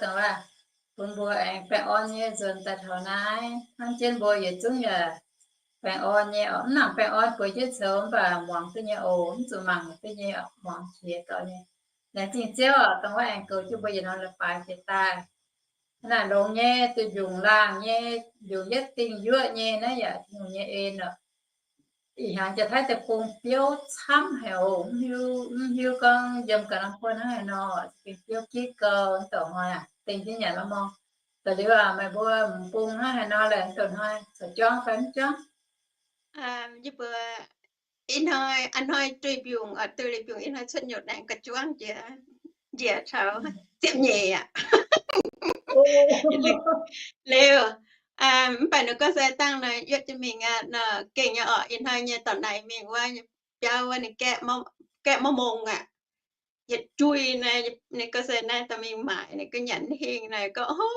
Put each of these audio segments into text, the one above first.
dongh waac bun mbuo aengx baengh orn nyei nzuonx daaih taux naaiv. Hnangv jienv mbuo yietc zungv yaac baengh orn nyei oc. Mv nangc baengh orn bueix jienv coux mv baac muangx duqv nyei oc. Mv zuqc mangc duqv nyei oc, muangx qiex doic nyei. Laengz zingh Ziouv oc, dongh waac aengx goux jienv mbuo yietc norm leiz-baaix jiex daaih. Hnangv naaic longx nyei, duqv mbiungc laangh nyei, mbiungc yietv dingh yuoqv nyei naaiv yaac Tin-Hungh nyei en oc. Ih hnyangx jaax-taiv deic-bung biouv camv haic oc. Mv hiuv, mv hiuv gorngv yiem ga'naaiv buonv hnangv haaix nor, za'gengh biouv gitv gau. Mv douc hnoi aac, dengh jienv nyanc lorz mor. Da'liuz aac, meih mbuo m'bung hnangv haaix nor laeh? Mv douc hnoi corc juangv fai mv juangv? Yie mbuo ih hnoi, a'hnoi duih mbiungc, duih liuz mbiungc ih hnoi cuotv nyutc aengx ga'juangv njiec, njiec taux ziepc nyeic aqv. Liuz, mv baac ninh gorngv se dangh nor yiem jiex mingh aqv, gengh nyei oc. Ih hnoi nyei dorc naaic mingh wuov biauv wuov ninh gaeqv maiv mong aqv. Yietc juih naaiv, ninh gorngv se naaiv dorh mingh maaic, ninh gorngv nyanc hingh naaic, gorngv, o,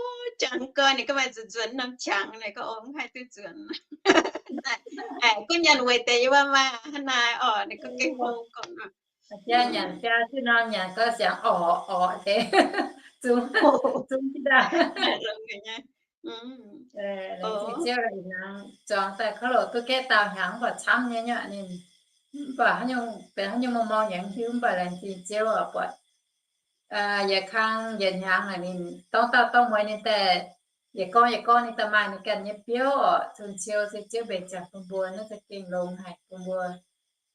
jangx gorn ninh gorngv maaih nzuonx nzuonx norm qangx naaic, gorngv, o, mv haih duqv nzuonx. Gunv nyanc weic deix yie mbuo maaih hnangv naaic oc, ninh gorngv gengh hlo gorngv. Jaa nyanc jaa zuqc norm nyanc gorngv siangx orqc orqc deix, zungv, zungv jienv daaih. Zuangx daaih kouv loc duqv gaeqv daauh hnyangx mv baac camv nyei nyei ninh. Mv baac benx haaix nyungc mv mong yaac mv hiuv, mv baac laengz zingh Ziouv oc, buatc yietc kang yietc hnyangx naaic ninh dorng dauh dorng mueiz ninh daaih, yietc gorngv yietc gorngv ninh daaih maaih ninh ganh nyei biouv oc. Zunh ciou se Ziouv mbenc ziangx bun mbuo, naaiv za'gengh longx haic bun mbuo.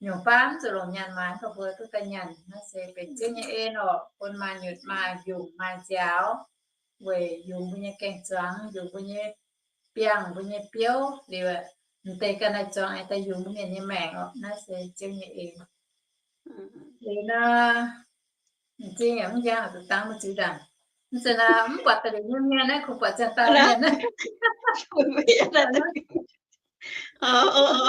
Nyungc baav mv zuqc longc nyanc maaiz, mv baac mbuo duqv daaih nyanc, naaiv se benx Ziouv nyei en oc, bun maaih nyutc maaih mbiungc maaih nziaaux, weic yungz mbuo nyei gaeng-zuangx, yungz mbuo nyei biangh, mbuo nyei biouv liuz, m'deix ganh naaiv zuangx aengx daaih yungz mbuo mienh nyei maengc oc. Naaiv se Ziouv nyei en. Liuz nor, m'zing yaac mv njang, zuqc dangx mbuo ziux ndaangc. Mv zeiz nor, mv buatc da'liuz nyei mienh naaiv, kungx buatc ziangh dauh mienh naaiv.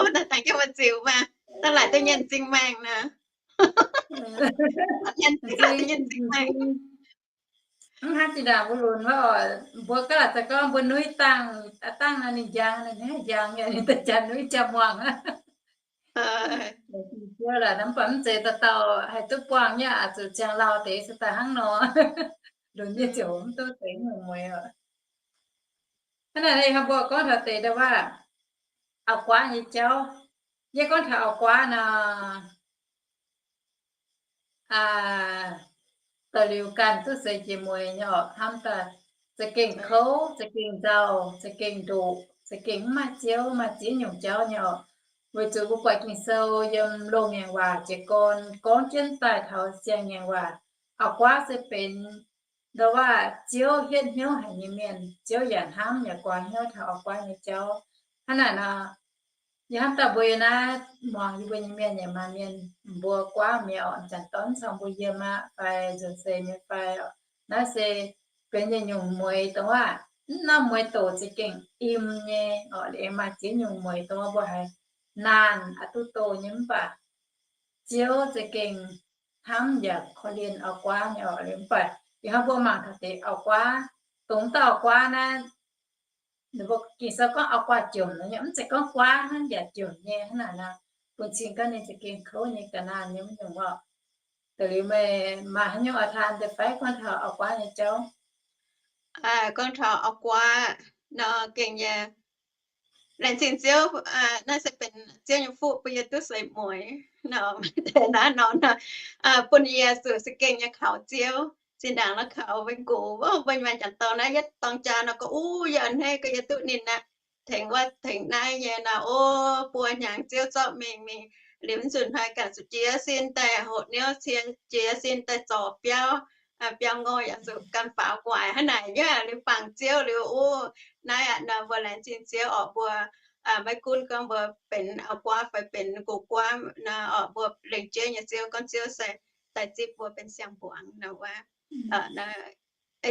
Daaih dangx jienv mbuo ziux maah, daaih laaic duqv nyei m'zing maengh nor. Mv hnangv zinh ndaangc mbuo lunx wuov oc, mbuo gaax za'gengh gorngv mbuo nuiv dangh, dangh nor ninh njang, ninh haih njang nyei, ninh daaih jaax nuiv jaax muangx aqv. Mv baac mv zeiz dauh dauh haih duqv buangh nyei, zuqc ziangh lauh deix se daaih hnangv nor. Lunx nyei ziouc mv duqv deix nyungc mueiz oc. Hnangv naaic ih hnoi mbuo gorngv taux deix ndau wuov auv-guaav nyei jauv. Yie gorngv taux auv-guaav nor, da'liuz ganh duqv seix jiex mueiz nyei oc, hnamv daaih za'gengh kouv, za'gengh nzauh, za'gengh ndoqc, za'gengh mv maaih Ziouv, maaih ziex nyungc jauv nyei oc. Weic zuqc mbuo buatc Ging-Sou yiem Loz-Ngaengc Waac jiez gorn gorngv jienv daaih taux Siang-Ngaengc Waac, auv-guaav se benx ndau wuov Ziouv hietv hnyouv haic nyei mienh. Ziouv yaac hnamv yaac guaax hnyouv taux auv-guaav nyei jauv. Hnangv naaic nor, yie hnamv daaih mbuo yiem naaiv muangx yie mbuo nyei mienh yaac maaih mienh mbuo guaav mi'aqv oc, zanc dorn caux mbuo yiem aqv fai nzuonx seix mi'aqv fai. Naaiv se benx yietc nyungc mueiz dongh wuov, mv norm mueiz doqc za'gengh im nyei oc. Liuz maaih ziex nyungc mueiz dongh wuov mbuo haiz naanh aqc duqv doh nyei, mv baac Ziouv za'gengh hnamv yaac korv-lienh auv-guaav nyei oc. Liuz mv baac ih hnoi mbuo mangc taux deix auv-guaav, dongh dauh auv-guaav naaiv, ninh mbuo Ging-Sou gorngv auv-guaav jomc nor nyei, mv zeiz gorngv guaav hnangv, yaac jomc nyei hnangv naaic nor. Bun cing gorngv ninh za'gengh kouv nyei ga'naanh nyei mv nyungc oc. Da'liuz meih maaih haaix nyungc oix taan deix fai gorngv taux auv-guaav nyei jauv? Gorngv taux auv-guaav nor gengh nyei, laengz zingh Ziouv, naaiv se benx Ziouv nyei fuqv bun yie duqv seix mueiz nor, naaiv nor, bun yie zuqc za'gengh nyei kaux Ziouv. Zinh ndaangc la'kaux mbuo nqox, mbuo maaih janx-dorn naaiv yietv dorng jaa nor gorngv, uv, yie a'hneiv gorngv yie duqv ninh aqv, tengx wuov tengx naaiv nyei nor, o, buo hnyangx Ziouv zorqv mingh, mingh liuz mv nzunc hnoi ganh zuqc jiez sin daaih hoqc niouv, jiez sin daaih zorc biauv, biauv ngoi yaac zuqc ganh faaux guaax hnangv naaic nyei. Liuz bangc Ziouv liuz, o, naaiv aqv nor mbuo laengz zingh Ziouv oc, mbuo maiv gunv gorngv mbuo benx auv-guaav fai benx nqox guaav nor, mbuo lengc jeiv nyei Ziouv, gorngv Ziouv se daaih zipv mbuo benx siang-mbuangz nor wuov.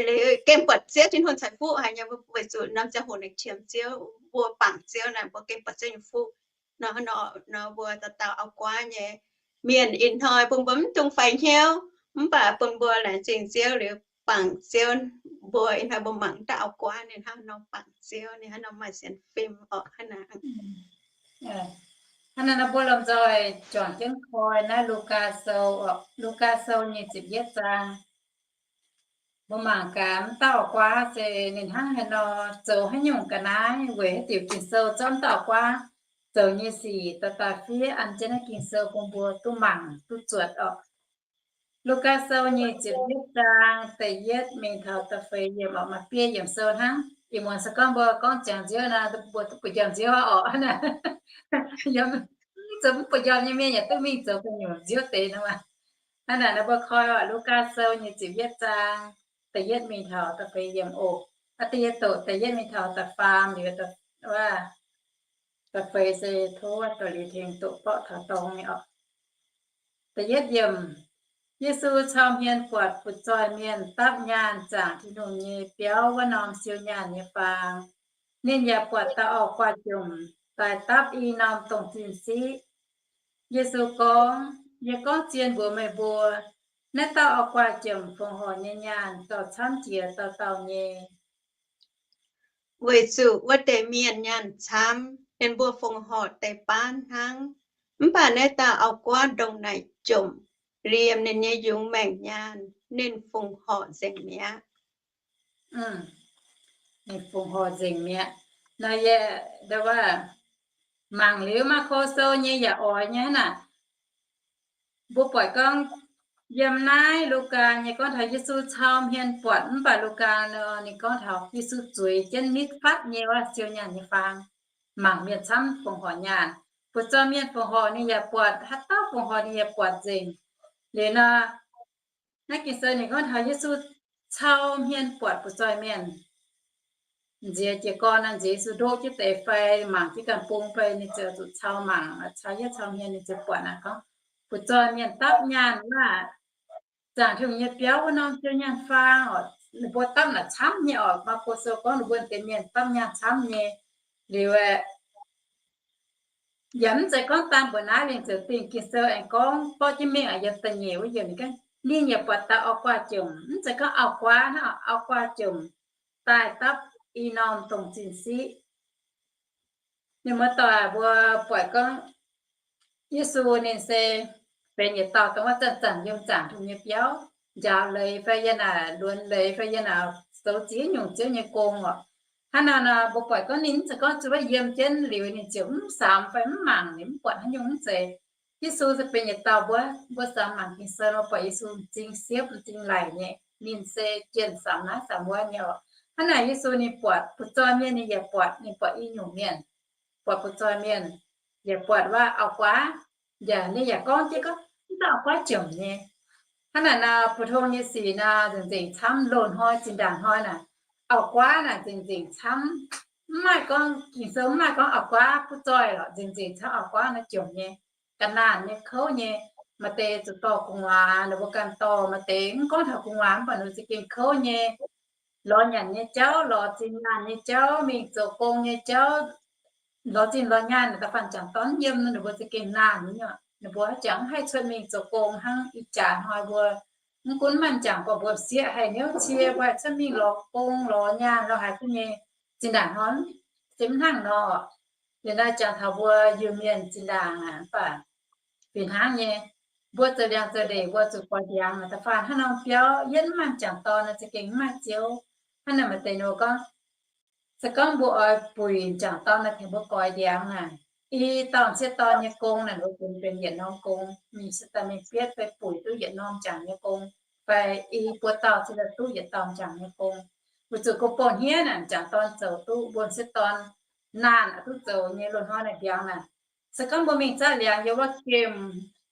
Liuz gengh buatc Ziouv Tin-Hungh ceix fuqv haic nyei, weic zuqc norm ziangh hoc ninh qiemx Ziouv, mbuo bangc Ziouv naaic, mbuo gengh buatc Ziouv nyei fuqv. Nor, nor mbuo dauh dauh auv-guaav nyei mienh ih hnoi bun mbuo mv dungx faix hnyouv, mv baac bun mbuo laengz zingh Ziouv liuz bangc Ziouv. Mbuo ih hnoi mbuo mangc dauh auv-guaav ninh hnangv nor bangc Ziouv, ninh hnangv nor maaih sienx fim orqc hnangv naaic. Hnangv naaic nor mbuo lomh nzoih juangc jienv koi naaiv Lugaa Sou, Lugaa Sou nyei ziepc yietv zaang. Mbuo mangc gaax, mv dauh auv-guaav se ninh hnangv haaix nor, zoux haaix nyungc ga'naaiv weic haaix diuc Ging-Sou zorqv mv dauh auv-guaav zoux nyei sic daaih daaih fiev an jienv naaiv Ging-Sou bun mbuo duqv mangc duqv zuotc orqc. Lugaa Sou nyic ziepc yietv zaang da'yietv mingh taux da'feix yiemc orqc, maaih biei yiemc sou hnangv. Ih muonz se gorngv mbuo gorngv ziangx nziouv nor, mbuo duqv buoz-njormh nziouv orqc. Zoux mv buoz-njormh nyei mienh yaac duqv mingh zoux gu'nyuoz nziouv deix nor. Hnangv naaic nor mbuo koi orqc, Lugaa Sou nyic ziepc yietv zaang da'yietv mingh taux da'feix yiemc oc. Aa, da'yietv doqc da'yietv mingh taux da'faam liuz, da'feix se tov dorh liuz tengx doqc borqv taux dorngx nyei orqc. Da'yietv yiemc. Yesu cau hmien buatc butv-zoih mienh dapv nyaanh zaangc Tin-Hungh nyei biauv wuov norm siou nyaanh nyei faang. Ninh yaac buatc dauh auv-guaax jomc daaih dapv i norm dongh zinh siqv. Yesu gorngv, Yie gorngv zien mbuox meih mbuo, naaiv dauh auv-guaax jomc fongc horc nyei nyaanh gauh camv jiex dauh dauh nyei. Weic zuqc wuov deix mienh nyaanh camv, ninh mbuo fongc horc deix baanv hnangv. Mv baac naaiv dauh auv-guaav ndongc naaic jomc, liemh ninh nyei yungz maengc nyaanh, ninh fongc horc nzengc mi'aqv. Ninh fongc horc nzengc mi'aqv. Nor yie, ndo wuov, mangc liuz Maako Sou nyei yaac oix nyei hnangv naaic. Mbuo buatc gorngv yiem naaiv Lugaa nyei gorngv taux Yesu cau hmien buatc, mv baac Lugaa nor ninh gorngv taux Yesu zueiz jienv nitv fatv nyei wuov siou nyaanh nyei faang. Mangc mienh camv fongc horc nyaanh. Butv-zoih mienh fongc horc ninh yaac buatc, haaix dauh fongc horc ninh yaac buatc nzengc. Liuz nor, naaiv Ging-Sou ninh gorngv taux Yesu cau hmien buatc butv-zoih mienh. Nziex jiez gorn nor, nziex Yesu ndoqv jienv deix fai mangc jienv ganh bung fai ninh ziouc zuqc cau mangc, cau yietv cau hmien ninh ziouc buatc naaic gorngv, butv-zoih mienh dapv nyaanh wuov, zaangc Tin-Hungh nyei biauv wuov norm siou nyaanh faang orqc, ninh mbuo dapv naaic camv nyei orqc. Maako Sou gorngv ninh mbuo deix mienh dapv nyaanh camv nyei. Liuz aeqv, yaac mv zeiz gorngv daan mbuoqc naaiv, ninh ziouc dingh Ging-Sou aengx gorngv borqv jienv mingh yiem da'nyeic wuov yiemc, ninh yaac buatc dauh auv-guaax jomc, mv zeiz gorngv auv-guaav hnangv, auv-guaax jomc daaih dapv i norm dongh zinh siqv. Ninh muoz-doic, mbuo buatc gorngv Yesu ninh se benx yietc dauh dongh wuov zanc-zanc yiem zaangc Tin-Hungh nyei biauv, njaaux leiz fai yiem naaic luonx leiz fai yiem naaic zoux ziex nyungc Ziouv nyei gong orqc. Hnangv naaic nor mbuo buatc gorngv ninh mv zeiz gorngv zuqc wuov yiem jienv liuz ninh ziouc mv samx fai mv mangc, ninh mv buatc haaix nyungc, mv zeiz. Yesu se benx yietc dauh mbuo, mbuo samx mangc Ging-Sou nor buatc Yesu m'zing siepv m'zing laic nyei. Ninh se jienh samx naaiv samx wuov nyei orqc. Hnangv naaic Yesu ninh buatc butv-zoih mienh ninh yaac buatc, ninh buatc i nyungc mienh, buatc butv-zoih mienh, yaac buatc wuov auv-guaav, yaac ninh yaac gorngv jienv gorngv, mv dauh auv-guaav jomc nyei. Hnangv naaic nor, bu tong nyei sic nor nzengc-nzengc camv. Loz-hnoi zinh ndaangc hnoi naaic, auv-guaav naaic nzengc-nzengc camv. Mv maaih gorngv, Ging-Sou mv maaih gorngv auv-guaav butv-zoih lorqc, nzengc-nzengc camv auv-guaav naaiv jomc nyei, ga'naanh nyei, kouv nyei. Maaih deix zuqc dorh gu'nguaaz, ninh mbuo ganh dorh. Maaih deix mv gorngv taux gu'nguaaz mv baac ninh za'gengh kouv nyei. Lorz nyanc nyei jauv, lorz zinh nyaanh nyei jauv, mingh zoux gong nyei jauv, lorz zinh lorz nyaanh, da'faanh m'jangc dorn yiem, ninh mbuo za'gengh naanh nyei. Ninh mbuo haiz jangx mv haih cuotv mingh zoux gong hnangv ih jaax hnoi mbuo. Mv gunv m'jangc gorngv mbuo sieqv haih niouv cie, mbuo haih cuotv mingh lorz gong lorz nyaanh lorz haaix nyungc nyei. Zinh ndaangc hnoi se mv hnangv nor. Liuz naaiv jangx taux mbuo Iu-Mienh zinh ndaangc aqv, mv baac fih hnangv nyei, mbuo zoux liangx zoux ndeic mbuo zuqc goix ndiangx. Da'faanh hnangv norm biauv yietv mv maaih m'jangc dorn nor za'gengh mv maaih Ziouv. Hnangv naaic maaih deix ninh mbuo gorngv, se gorngv mbuo oix buic m'jangc dorn nor tengx mbuo goix ndiangx naaic, i dauh m'sieqv dorn nyei gong naaic mbuo bun benx yietc norm gong. Ninh m'sieqv dorn mingh bietv fai buic duqv yietc norm m'jangc nyei gong, fai i buo dauh se duqv yietc dauh m'jangc nyei gong. Weic zuqc gong-bou hniev naaic m'jangc dorn zoux duqv, mbuo m'sieqv dorn naanh duqv zoux nyei. Loz-hnoi naaic ndiangx naaic, se gorngv mbuo mingh zaqv liangx yiem wuov gemh,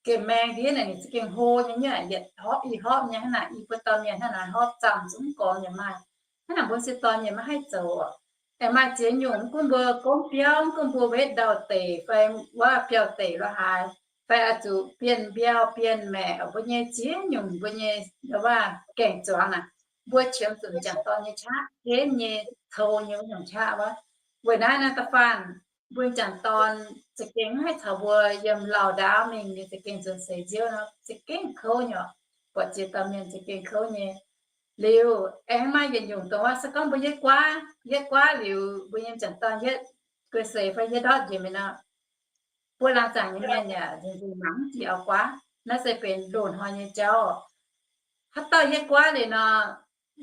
gemh maeng ndiev naaic ninh za'gengh hlo nyei, nyei yietc horpv i horpv nyei. Hnangv naaic i buo dauh mienh hnangv naaic horpv zamh zungv gormx yaac maaih. Hnangv naaic mbuo m'sieqv dorn yaac maiv haih zoux. Aengx maaih ziex nyungc mv gunv mbuo gomv biauv, mv gunv mbuo wetv ndau-deic fai wuov biauv-deic lorz haaix, fai oix zuqc bienh mbiauh bienh maeqc, mbuo nyei ziex nyungc mbuo nyei wuov gaeng-zuangx naaic, mbuo qiemx zuqc m'jangc dorn nyei qaqv, henv nyei, cou nyei wuov nyungc qaqv wuov. Weic naaiv naaiv da'faanh mbuo m'jangc dorn za'gengh mv haih caux mbuo yiem lauh ndaauv mingh, ninh za'gengh nzuonx seix nziouv nor za'gengh kouv nyei. Buatc ziex dauh mienh za'gengh kouv nyei. Liuz aengx maaih yietc nyungc dongh wuov, se gorngv mbuo yietv guaav, yietv guaav liuz mbuo nyei m'jangc dorn yietv guei seix fai yietv ndortv njiec mi'aqv nor, buo laangz zaangc nyei mienh yaac nzengc mangc mv ziqc auv-guaav. Naaiv se benx loz-hnoi nyei jauv. Haaix dauh yietv guaav liuz nor,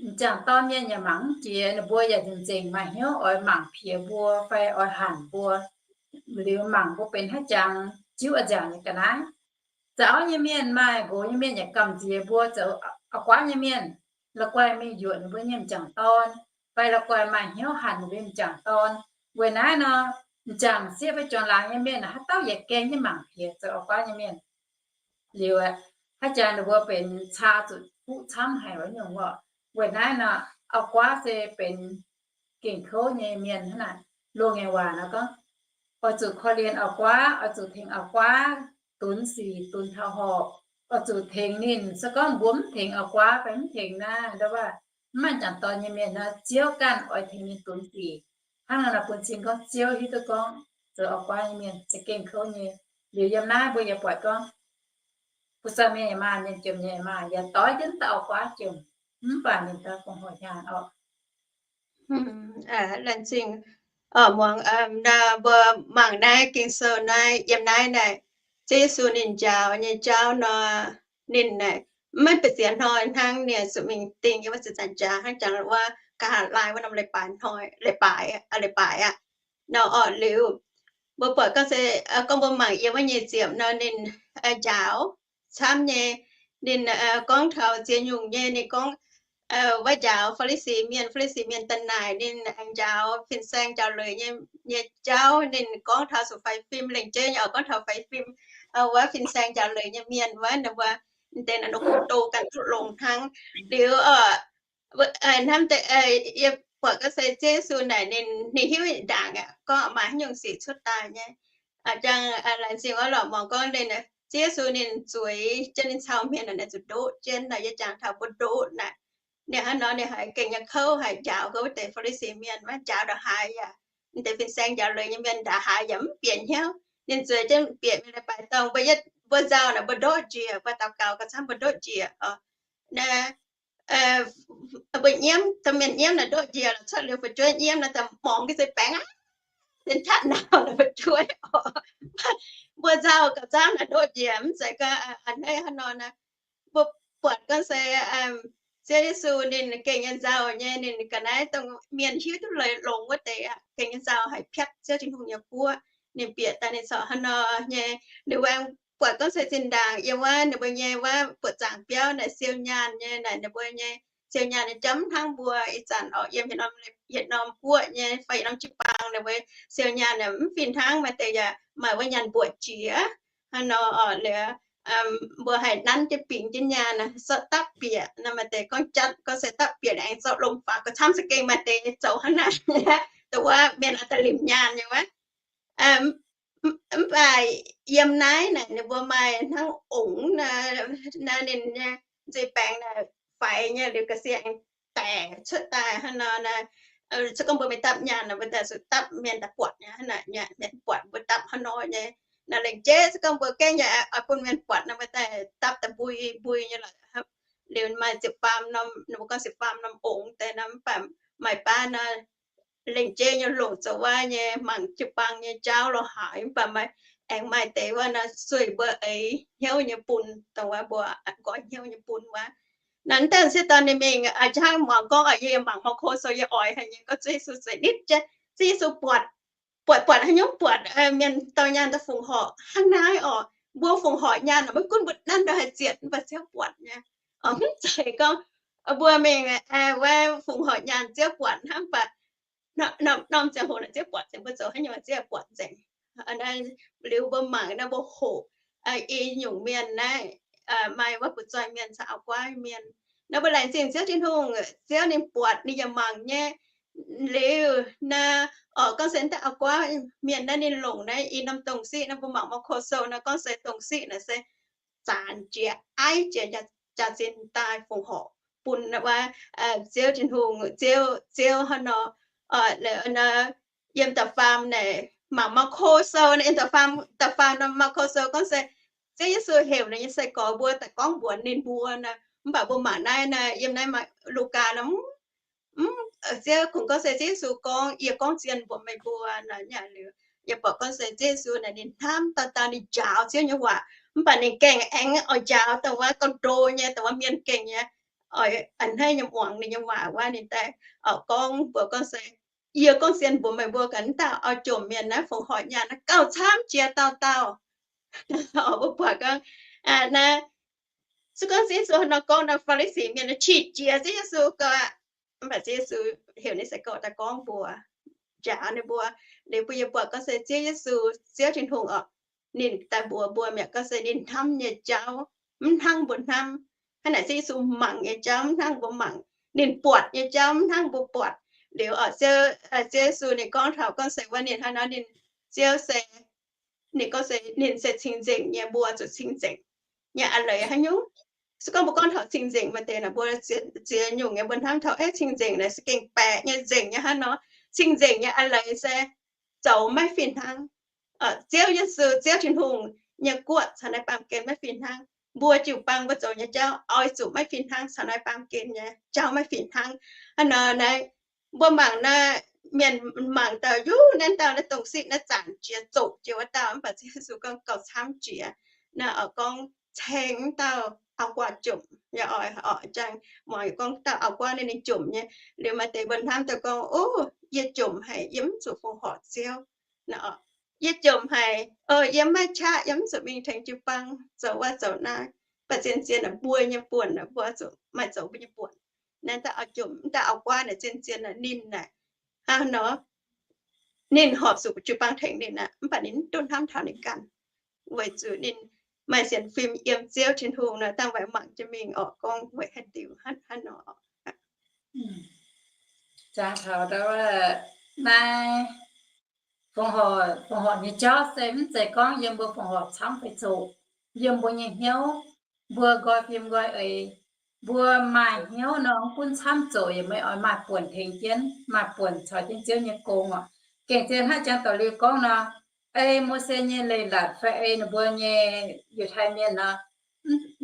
m'jangc dorn mienh yaac mangc mv jiex, ninh mbuo yaac nzengc maaih hnyouv oix mangc piex mbuo fai oix hanc mbuo. Liuz mangc mbuo benx haaix jangx, jiuv a'nziaauc nyei ga'naaiv. Zaux nyei mienh maaih nqox nyei mienh yaac gamh nziex mbuo zoux auv-guaav nyei mienh, la'guaih mingh yuoqc ninh mbuo nyei m'jangc dorn, fai la'guaih maaih hnyouv hanc ninh mbuo m'jangc dorn. Weic naaiv nor, m'jangc sieqv fai juangc laangz nyei mienh haaix dauh yaac gengh nyei mangc piex zoux auv-guaav nyei mienh. Liuz haaix jangx ninh mbuo benx caa zuqc fuqv camv haic wuov nyungc orqc. Weic naaiv nor, auv-guaav se benx gengh kouv nyei mienh hnangv naaic. Loz-ngaengc waac nor gorngv, oix zuqc korv-lienh auv-guaav, oix zuqc tengx auv-guaav dunx sic dunx taux horpc, oix zuqc tengx ninh. Se gorngv mbuo mv tengx auv-guaav fai mv tengx naaiv, ndau wuov mv maaih m'jangc dorn nyei mienh nor, Ziouv ganh oix tengx ninh dunx sic. Hnangv naaic bun cing gorngv Ziouv hiuv duqv gorngv zoux auv-guaav nyei mienh se gengh kouv nyei. Liuz yiem naaiv mbuo yaac buatc gorngv, fu-sou mienh yaac maaih, mienh jomc nyei yaac maaih, yaac doix jienv dauh auv-guaav jomc, mv baac ninh daaih fongc horc nyaanh orqc. Laengz zingh muangx mbuo mangc naaiv Ging-Sou naaiv, yiem naaiv naaic, Ziouv Yesu ninh njaaux nyei jauv nor, ninh naaic maiv ba'ziex hnoi hnangv, ninh zuqc mingh dingh yiem wuov zanc-zanc jaax hnangv, jangx wuov nqa'haav laai wuov norm leiz-baaix hnoi, leiz-baaix, leiz-baaix aqv. Nor orqc, liuz mbuo buatc gorngv se, gorngv mbuo mangc yiem wuov nyei ziepc nor, ninh njaaux camv nyei. Ninh gorngv taux ziex nyungc nyei. Ninh gorngv wuov njaaux Faa^li^si Mienh, Faa^li^si Mienh daaih naaic ninh aengx njaaux fin-saeng njaaux leiz nyei, nyei jauv. Ninh gorngv taux zuqc faix fim, lengc jeiv nyei oix gorngv taux faix fim, wuov fin-saeng njaaux leiz nyei mienh wuov, ninh mbuo deix naaic ninh do ganh duqv longx hnangv. Liuz hnamv deix yie buatc gorngv se Ziouv Yesu naaic ninh, ninh hiuv ndaangc aqv, gorngv maaih haaix nyungc sic cuotv daaih nyei. Jangx laengz zingh wuov lorqc, muangx gorngv ninh, Ziouv Yesu ninh zueiz jienv ninh cau mienh naaic, zuqc ndoqv jienv naaic, yie jangx taux mbuo ndoqv naaic. Ninh hnangv nor ninh haiz gengh nyei kouv, haiz njaaux wuov deix Faa^li^si Mienh, maiv njaaux ndongc haaix yaac, deix fin-saeng njaaux leiz nyei mienh ndongc haaix yaac mv bieqc hnyouv. Ninh zueiz jienv bieqc mingh leiz-baaix dorngh, mbuo, mbuo nzauh naaic mbuo ndoqv njiec, mbuo daux gaux gauh camv mbuo ndoqv njiec. Naaiv mbuo nyiemv, domh mienh nyiemv naaic ndoqv njiec, cuotv liuz fu'jueiv nyiemv naaic, daaih morngx ga'sie baengx aqv, dien qaqv nauc naaic fu'jueiv oc. Mbuo nzauh gauh camv naaic ndoqv njiec, mv zeiz gorngv a'hneiv hnangv nor naaic. Mbuo buatc gorngv se Ziouv Yesu ninh gengh nyei nzauh nyei, ninh ga'naaiv dongh mienh hiuv duqv leiz longx wuov deix aqv, gengh nyei nzauh haic, piatv Ziouv Tin-Hungh nyei guoqv. Ninh bieqc daaih ninh corc hnangv nor nyei. Ninh aengx buatc gorngv se zinh ndaangc yiem wuov ninh mbuo nyei wuov buoqc zaangc biauv naaic siou nyaanh nyei naaic, ninh mbuo nyei siou nyaanh nyei jauv mv hnangv mbuo ih zanc orqc, yiem yietc norm guoqv nyei fai yietc norm jiu-baang ninh mbuo siou nyaanh mv fih hnangv. Maaih deix yaac maaih wuov nyaanh mbuoqc jiex hnangv nor orqc. Liuz mbuo haih nanv jienv bingx jienv nyaanh, zorqv dapv bieqc nor, maaih deix gorngv jatv gorngv se dapv bieqc aengx zorqv lomh faaux gauh camv, za'gengh maaih deix zoux hnangv naaic. Dongh wuov mienh oix daaih limc nyaanh nyei wuov. Mv baac yiem naaiv naaic ninh mbuo maaih hnangv ongx naaic, ninh nyei nzuih baengx naaic faix nyei, liuz ga'sie aengx daic cuotv daaih hnangv nor naaic. Se gorngv mbuo maiv dapv nyaanh naaic, mbuo daaih zuqc dapv mienh daaih buatc nyei, mienh buatc mbuo dapv hnangv nor nyei. Naaic lengc jeiv se gorngv mbuo gengh yaac oix bun mienh buatc nor, mbuo daaih dapv daaih mbui mbui nyei lorqc. Liuz maaih ziepc faam norm, ninh mbuo gorngv ziepc faam norm ongx deix nor, mv baac maaih baav nor, lengc jeiv nyei longc zoux wuov nyei mangc jiu-baang nyei jauv lo haaix, mv baac maaih, aengx maaih deix wuov nor sueih mbuo eix hnyouv nyei bun, dongh wuov mbuo nqoi hnyouv nyei bun wuov. Naaiv deix se dorh ninh mingh a'jang muangx gorngv, yie mangc Maako Sou yie oix haic nyei gorngv Ziouv Yesu zueiz nitv jienv, Ziouv Yesu buatc, buatc, buatc haaix nyungc, buatc mienh dorh nyaanh daaih fongc horc hnangv naaiv orqc. Mbuo fongc horc nyaanh maiv gunv mbuo nanv ndongc haaix zietc, mv baac Ziouv buatc nyei. Mv zeiz gorngv mbuo mingh wuov fongc horc nyaanh Ziouv buatc hnangv, mv baac norm ziangh hoc naaic Ziouv buatc nzengc, mbuo zoux haaix nyungc Ziouv buatc nzengc. Liuz mbuo mangc naaiv mbuo hoqc i nyungc mienh naaiv, maaih wuov butv-zoih mienh caux auv-guaav mienh. Naaiv mbuo laengz zingh Ziouv Tin-Hungh, Ziouv ninh buatc ninh yaac mangc nyei. Liuz naaiv orqc, gorngv se daaih auv-guaav mienh naaiv ninh longc naaiv i norm dongh siqv naaiv, mbuo mangc Maako Sou naaiv gorngv se dongh siqv naaiv se zanc jiex, aiv jiex, jaax-zinh daaih fongc horc bun wuov Ziouv Tin-Hungh, Ziouv, Ziouv hnangv nor. Yiem da'faam naaic, mangc Maako Sou naaiv, yiem da'faam, da'faam norm Maako Sou gorngv se Ziouv Yesu heuc ninh nyei sai-gorx mbuo daaih gorngv mbuox ninh mbuo naaiv. Mv baac mbuo mangc naaiv naaiv, yiem naaiv Lugaa naaiv, mv, Ziouv kungx gorngv se Ziouv Yesu gorngv, yie gorngv zien mbuox meih mbuo naaiv. Yie buatc gorngv se Ziouv Yesu naaic ninh hnamv dauh dauh ninh njaaux Ziouv nyei waac, mv baac ninh gengh aengx oix njaaux dongh wuov gauh ndo nyei, dongh wuov mienh gengh nyei oix a'hneiv nyei muangx ninh nyei waac wuov, ninh daaih oix gorngv mbuox gorngv se, yie gorngv zien mbuox meih mbuo gaax, naaiv dauh oix jomc mienh naaiv fongc horc nyaanh naaiv gauh camv jiex dauh dauh. Mbuo buatc gorngv naaiv, se gorngv Ziouv Yesu nor gorngv, naaiv Faa^li^si mienh qiex jiez Ziouv Yesu gau aqv. Mv baac Ziouv Yesu heuc ninh sai-gorx daaih gorngv mbuox, njaaux ninh mbuo. Liuz mbuo yaac buatc gorngv se Ziouv Yesu, Ziouv Tin-Hungh oc, ninh daaih mbuox mbuo mi'aqv gorngv se ninh hnamv nyei jauv mv hnangv mbuo hnamv. Hnangv naaic Ziouv Yesu mangc nyei jauv mv hnangv mbuo mangc, ninh buatc nyei jauv mv hnangv mbuo buatc. Liuz oc, Ziouv Yesu ninh gorngv taux gorngv se wuov ninh hnangv nor, ninh, Ziouv se, ninh gorngv se ninh se cing-nzengc nyei, mbuo zuqc cing-nzengc nyei a'leiz haaix nyungc. Se gorngv mbuo gorngv taux cing-nzengc maaih deix naaic mbuo ziex nyungc nyei mbuo hnamv taux, eh, cing-nzengc naaic se gengh baeqc nyei nzengc nyei hnangv nor. Cing-nzengc nyei a'leiz se zoux maiv fih hnangv. Ziouv Yesu, Ziouv Tin-Hungh nyei guoqv caux naaiv baamh gen maiv fih hnangv. Mbuo jiu-baang mbuo zoux nyei jauv oix zuqc maiv fih hnangv caux naaiv baamh gen nyei jauv maiv fih hnangv. Hnangv nor naaiv mbuo mangc naaiv, mienh mangc daaih, yuv, naaiv dauh naaiv dongh siqv naaiv zanc jiex zoqc jiex wuov dauh, mv baac Ziouv Yesu gorngv gauh camv jiex. Naaiv oix gorngv ceng dauh auv-guaav jomc nyei oix, oix jangx muangx gorngv dauh auv-guaav ninh, ninh jomc nyei. Liuz maaih deix mbuo hnamv daaih gorngv, o, yie jomc haic, yie mv zuqc fongc horc Ziouv. Yie jomc haic, o, yie maiv qaqv, yie mv zuqc mingh tengx jiu-baang zoux wuov zoux naaiv. Mv baac zien-zien naaic mbuo nyei buonc naaic mbuo zuqc maaih zoux mbuo nyei buonc. Naaiv dauh jomc, dauh auv-guaav naaic zien-zien naaic ninh naaic, hnangv nor, ninh horpc zuqc jiu-baang tengx ninh aqv, mv baac ninh mv duqv hnamv taux ninh ganh, weic zuqc ninh maaih sienx fim yiem Ziouv Tin-Hungh nor, dangh waaic mangc jienv mingh orqc, gorngv weic haaix diuc hnangv nor. Jangx taux naaiv fongc horc, fongc horc nyei jauv se mv zeiz gorngv yiem mbuo fongc horc camv fai zoqc, yiem mbuo nyei hnyouv, mbuo nqoi fim nqoi eix, mbuo maaih hnyouv nor mv gunv camv zoqc yaac meih oix maaih buonc tengx jienv, maaih buonc caux jienv Ziouv nyei gong orqc. Gengh zien hnangv jangx daux liuz gorngv nor, ei Mose nyei leiz-latc fai ei ninh mbuo nyei Yiutai Mienh nor,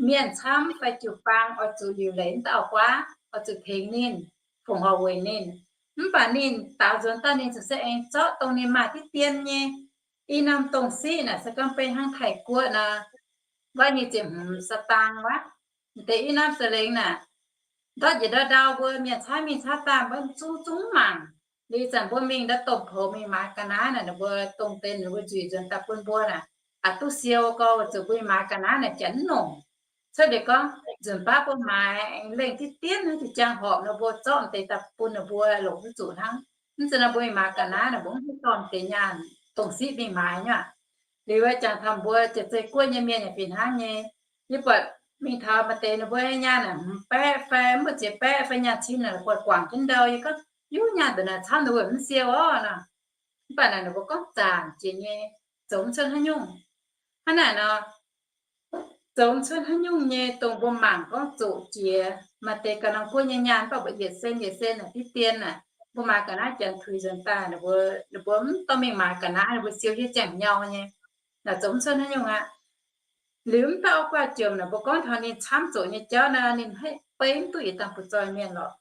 mienh camv fai jiu-baang oix zuqc liuc leiz wuov dauh auv-guaav, oix zuqc tengx ninh, fongc horc weic ninh. Mv baac ninh daaux nzuonx daaih ninh ziouc se aengx zorqv dongh ninh maaih diqv dien nyei i norm dongh siqv naaic, se gorngv beiv hnangv Taiv-Guoqv nor, wuov nyei ziepc hmz stang wuov, deix i norm sa'lengx naaic, ndortv njiec ndau-ndau mbuo mienh caaiv mingh caaiv daaih mbuo zuqc zungv mangc. Liuz zanc mbuo mingh ndau domh poux mingh maaiz ga'naaiv naaic, ninh mbuo dongh deix ninh mbuo nzueic nzuonx daaih bun mbuo naaic, aqc duqv siou gau, zuqc mbuo maaiz ga'naaiv naaic janx mv nongc. Cuotv liuz gorngv nzunc baav mbuo maaiz aengx lengh diqv dien hnangv, jiex jaang horpc nor mbuo zorqv deix daaih bun ninh mbuo longc duqv zuqc hnangv. Mv zeiz nor mbuo mingh maaiz ga'naaiv naaic mbuo mv hiuv dorh deix nyaanh dongh siqv mingh maaiz nyei aqv. Liuz jangx taux mbuo Jiex Zei Guoqv nyei mienh yaac fih hnangv nyei. Yie buatc mingh taux maaih deix ninh mbuo nyei nyaanh naaic hmz baeqv fai mv baac ziex baeqv fai nyaanh cin naaic buatc guangc jienv ndau. Yie gorngv, yuv, nyaanh deix naaic camv ninh mbuo mv siou orqc nor. Mv baac naaic ninh mbuo gorngv zaanc jiex nyei, zoux mv cuotv haaix nyungc. Hnangv naaic nor, zoux mv cuotv haaix nyungc nyei dongh mbuo mangc gorngv zoqc jiex maaih deix ga'norm guoqv nyei nyaanh, mv baac mbuo yietc sen yietc sen naaic diqv dien naaic, mbuo maaiz ga'naaiv janx tuix nzuonx daaih, ninh mbuo mv dorh mingh maaiz ga'naaiv, ninh mbuo siou yie ziangh nyau nyei. Naaic zoux mv cuotv haaix nyungc aqv. Liuz mv dauh auv-guaav jomc naaic, mbuo gorngv taux ninh camv zoqc nyei jauv naaic, ninh haih beiv mv duqv yietc dangh butv-zoih mienh lorqc.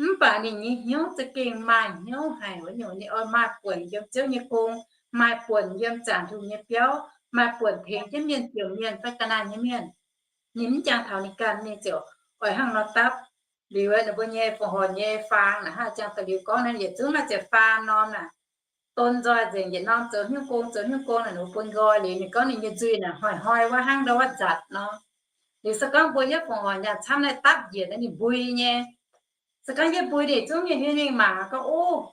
Mv baac ninh nyei hnyouv za'gengh maaih hnyouv haic wuov nyungc. Ninh oix maaih buonc yiem Ziouv nyei gong, maaih buonc yiem zaangc Tin-Hungh nyei biauv, maaih buonc tengx jienv mienh ziouc mienh fai ga'naaiv nyei mienh. Ninh mv jangx taux ninh ganh, ninh ziouc oix hnangv nor dapv. Liuz ninh mbuo nyei fongc horc nyei faang naaic, hnangv jangx daaih liuz gorngv naaic, yietc zungv maaih ziepc faam norm naaic, don nzoih nzengc, yietc norm zoux hnyouv gong, zoux hnyouv gong naaic, ninh mbuo bun nqoi. Liuz ninh gorngv ninh nyei nzuih naaic hnoi-hnoi wuov hnangv ndau wuov nzatc nor. Liuz se gorngv mbuo yietv fongc horc nyaanh camv naaiv dapv njiec naaic ninh mbui nyei. Se gorngv yietv mbui ninh zungv nyei hiuv mingh mangc gorngv, o,